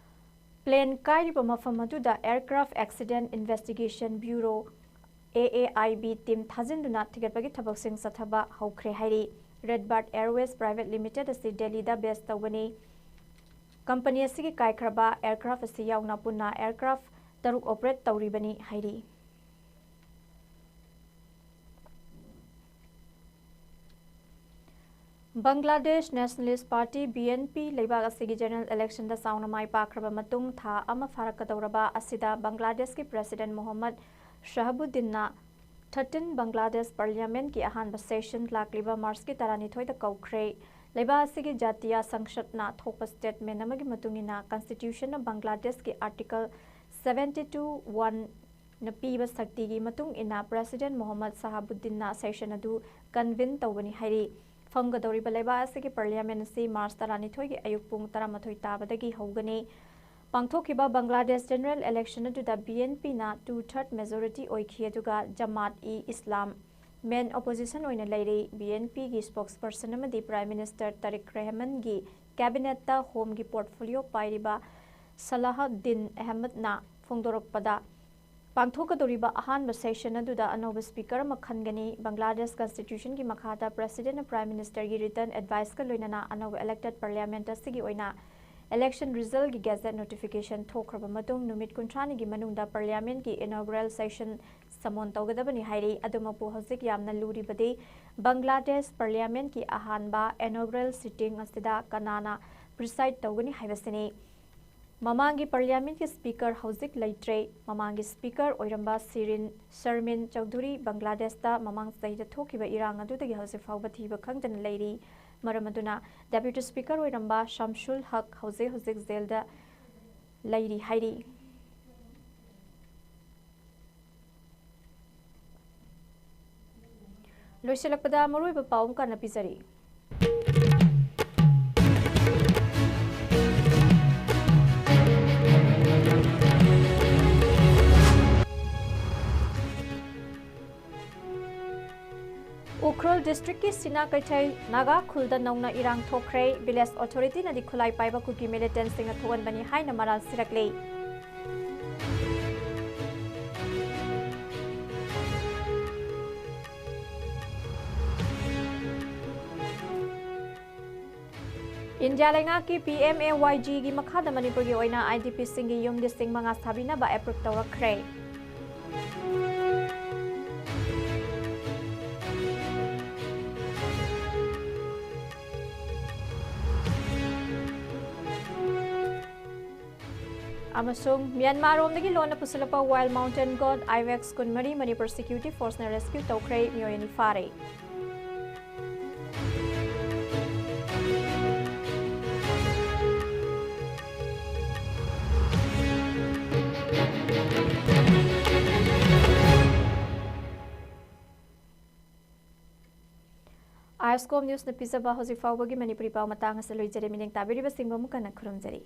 ꯄ꯭ꯂꯦꯟ ꯀꯥꯏꯔꯤꯕ ꯃꯐꯝ ꯑꯗꯨꯗ Aircraft Accident Investigation Bureau, A A I B, team ꯊꯥꯖꯤꯟꯗꯨꯅ ꯊꯤꯒꯠꯄꯒꯤ ꯊꯕꯛꯁꯤꯡ ꯆꯠꯊꯕ ꯍꯧꯈ꯭ꯔꯦ ꯍꯥꯏꯔꯤ꯫ Red bird airways private limited ꯑꯁꯤ ꯗꯦꯜꯂꯤꯗ ꯕꯦꯖ ꯇꯧꯕꯅꯤ꯫ ꯀꯝꯄꯅꯤ ꯑꯁꯤꯒꯤ ꯀꯥꯏꯈ꯭ꯔꯕ ꯑꯦꯌꯔꯀ꯭ꯔꯥꯐ ꯑꯁꯤ ꯌꯥꯎꯅ ꯄꯨꯟꯅ ꯑꯦꯌꯔꯀ꯭ꯔꯥꯐ ꯇꯔꯨꯛ ꯑꯣꯄꯔꯦꯠ ꯇꯧꯔꯤꯕꯅꯤ ꯍꯥꯏꯔꯤ꯫ Bangladesh Nationalist Party, B N P, ꯂꯩꯕꯥꯛ ꯑꯁꯤꯒꯤ general election ꯗ ꯆꯥꯎꯅ ꯃꯥꯏ ꯄꯥꯛꯈ꯭ꯔꯕ ꯃꯇꯨꯡ ꯊꯥ ꯑꯃ ꯐꯥꯔꯛꯀꯗꯧꯔꯕ ꯑꯁꯤꯗ ꯕꯪꯒ꯭ꯂꯥꯗꯦꯁꯀꯤ President Mohammad ꯁꯍꯥꯕꯨꯗꯤꯟꯅ thirteen Bangladesh Parliament ꯀꯤ ꯑꯍꯥꯟꯕ session ꯂꯥꯛꯂꯤꯕ March ꯀꯤ ꯇꯔꯥꯅꯤꯊꯣꯏꯗ ꯀꯧꯈ꯭ꯔꯦ꯫ ꯂꯩꯕꯥꯛ ꯑꯁꯤꯒꯤ ꯖꯥꯇꯤꯌꯥ ꯁꯪꯁꯠꯅ ꯊꯣꯛꯄ statement ꯑꯃꯒꯤ ꯃꯇꯨꯡ ꯏꯟꯅ, Constitution ꯅ ꯕꯪꯒ꯭ꯂꯥꯗꯦꯁꯀꯤ Article seventy two one ꯅ ꯄꯤꯕ ꯁꯛꯇꯤꯒꯤ ꯃꯇꯨꯡ ꯏꯟꯅ President ꯃꯣꯍꯝꯃꯗ ꯁꯍꯥꯕꯨꯗꯤꯟꯅ session ꯑꯗꯨ convene ꯇꯧꯒꯅꯤ ꯍꯥꯏꯔꯤ꯫ ꯐꯝꯒꯗꯧꯔꯤꯕ ꯂꯩꯕꯥꯛ ꯑꯁꯤꯒꯤ Parliament ꯑꯁꯤ March ꯇꯔꯥꯅꯤꯊꯣꯏꯒꯤ ꯑꯌꯨꯛ ꯄꯨꯡ ꯇꯔꯥꯃꯥꯊꯣꯏ ꯇꯥꯕꯗꯒꯤ ꯍꯧꯒꯅꯤ꯫ ꯄꯥꯡꯊꯣꯛꯈꯤꯕ ꯕꯪꯒ꯭ꯂꯥꯗꯦꯁ general election ꯑꯗꯨꯗ B N P ꯅ two third majority ꯑꯣꯏꯈꯤ, ꯑꯗꯨꯒ ꯖꯃꯥꯠ-ꯏ-ꯏꯁꯂꯥꯝ main opposition ꯑꯣꯏꯅ ꯂꯩꯔꯤ꯫ B N P ꯒꯤ spokesperson ꯑꯃꯗꯤ Prime Minister ꯇꯥꯔꯤꯛ ꯔꯦꯍꯃꯟꯒꯤ cabinet ꯇ home ꯒꯤ portfolio ꯄꯥꯏꯔꯤꯕ ꯁꯂꯥꯍꯗꯤꯟ ꯑꯍꯃꯗꯅ ꯐꯣꯡꯗꯣꯔꯛꯄꯗ, ꯄꯥꯡꯊꯣꯛꯀꯗꯧꯔꯤꯕ ꯑꯍꯥꯟꯕ session ꯑꯗꯨꯗ ꯑꯅꯧꯕ speaker ꯑꯃ ꯈꯟꯒꯅꯤ꯫ ꯕꯪꯒ꯭ꯂꯥꯗꯦꯁ Constitution ꯒꯤ ꯃꯈꯥꯗ President ꯅ Prime Minister ꯒꯤ written advice ꯀ ꯂꯣꯏꯅꯅ ꯑꯅꯧꯕ elected Parliament ꯑꯁꯤꯒꯤ ꯑꯣꯏꯅ election result ꯒꯤ gazette notification ꯊꯣꯛꯈ꯭ꯔꯕ ꯃꯇꯨꯡ ꯅꯨꯃꯤꯠ ꯀꯨꯟꯊ꯭ꯔꯥꯅꯤꯒꯤ ꯃꯅꯨꯡꯗ Parliament ꯀꯤ inaugural session summon ꯇꯧꯒꯗꯕꯅꯤ ꯍꯥꯏꯔꯤ꯫ ꯑꯗꯨꯃꯛꯄꯨ ꯍꯧꯖꯤꯛ ꯌꯥꯝꯅ ꯂꯨꯔꯤꯕꯗꯤ ꯕꯪꯒ꯭ꯂꯥꯗꯦꯁ Parliament ꯀꯤ ꯑꯍꯥꯟꯕ inaugural sitting ꯑꯁꯤꯗ ꯀꯅꯥꯅ preside ꯇꯧꯒꯅꯤ ꯍꯥꯏꯕꯁꯤꯅꯤ꯫ ꯃꯃꯥꯡꯒꯤ Parliament ꯀꯤ speaker ꯍꯧꯖꯤꯛ ꯂꯩꯇ꯭ꯔꯦ꯫ ꯃꯃꯥꯡꯒꯤ speaker ꯑꯣꯏꯔꯝꯕ ꯁꯤꯔꯤꯟ ꯁꯔꯃꯤꯟ ꯆꯧꯙꯨꯔꯤ ꯕꯪꯒ꯭ꯂꯥꯗꯦꯁꯇ ꯃꯃꯥꯡ ꯆꯍꯤꯗ ꯊꯣꯛꯈꯤꯕ ꯏꯔꯥꯡ ꯑꯗꯨꯗꯒꯤ ꯍꯧꯖꯤꯛ ꯐꯥꯎꯕ ꯊꯤꯕ ꯈꯪꯗꯅ ꯂꯩꯔꯤ꯫ ꯃꯔꯝ ꯑꯗꯨꯅ Deputy Speaker ꯑꯣꯏꯔꯝꯕ ꯁꯝꯁꯨꯜ ꯍꯛ ꯍꯧꯖꯤꯛ ꯍꯧꯖꯤꯛ jail ꯗ ꯂꯩꯔꯤ ꯍꯥꯏꯔꯤ꯫ ꯂꯣꯏꯁꯤꯜꯂꯛꯄꯗ ꯃꯔꯨꯑꯣꯏꯕ ꯄꯥꯎ ꯑꯃꯨꯛ ꯍꯟꯅ ꯄꯤꯖꯔꯤ꯫ ꯎꯈ꯭ꯔꯨꯜ district ꯀꯤ ꯁꯤꯅꯥ ꯀꯩꯊꯦꯜ ꯅꯥꯒꯥ ꯈꯨꯜꯗ ꯅꯧꯅ ꯏꯔꯥꯡ ꯊꯣꯛꯈ꯭ꯔꯦ꯫ Village authority ꯅꯗꯤ ꯈꯨꯠꯂꯥꯏ ꯄꯥꯏꯕ ꯀꯨꯀꯤ militant ꯁꯤꯡꯅ ꯊꯣꯛꯍꯟꯕꯅꯤ ꯍꯥꯏꯅ ꯃꯔꯥꯜ ꯁꯤꯔꯛꯂꯤ꯫ ꯏꯟꯗꯤꯌꯥ ꯂꯩꯉꯥꯛꯀꯤ P M A Y G ꯒꯤ ꯃꯈꯥꯗ ꯃꯅꯤꯄꯨꯔꯒꯤ ꯑꯣꯏꯅ I D P ꯁꯤꯡꯒꯤ ꯌꯨꯝ ꯂꯤꯁꯤꯡ ꯃꯉꯥ ꯁꯥꯕꯤꯅꯕ approve ꯇꯧꯔꯛꯈ꯭ꯔꯦ꯫ ꯑꯃꯁꯨꯡ ꯃ꯭ꯌꯥꯟꯃꯥꯔ ꯔꯣꯝꯗꯒꯤ ꯂꯣꯟꯅ ꯄꯨꯁꯤꯜꯂꯛꯄ wild mountain goat ibex ꯀꯨꯟꯃꯔꯤ ꯃꯅꯤꯄꯨꯔ security force ꯅ rescue ꯇꯧꯈ꯭ꯔꯦ, ꯃꯤꯑꯣꯏ ꯑꯅꯤ ꯐꯥꯔꯦ꯫ ISCOM News ꯅ ꯄꯤꯖꯕ ꯍꯧꯖꯤꯛ ꯐꯥꯎꯕꯒꯤ ꯃꯅꯤꯄꯨꯔꯤ ꯄꯥꯎ ꯃꯇꯥꯡ ꯑꯁꯤ ꯂꯣꯏꯖꯔꯦ꯫ ꯃꯤꯠꯌꯦꯡ ꯇꯥꯕꯤꯔꯤꯕꯁꯤꯡꯕꯨ ꯑꯃꯨꯛ ꯍꯟꯅ ꯈꯨꯔꯨꯝꯖꯔꯤ꯫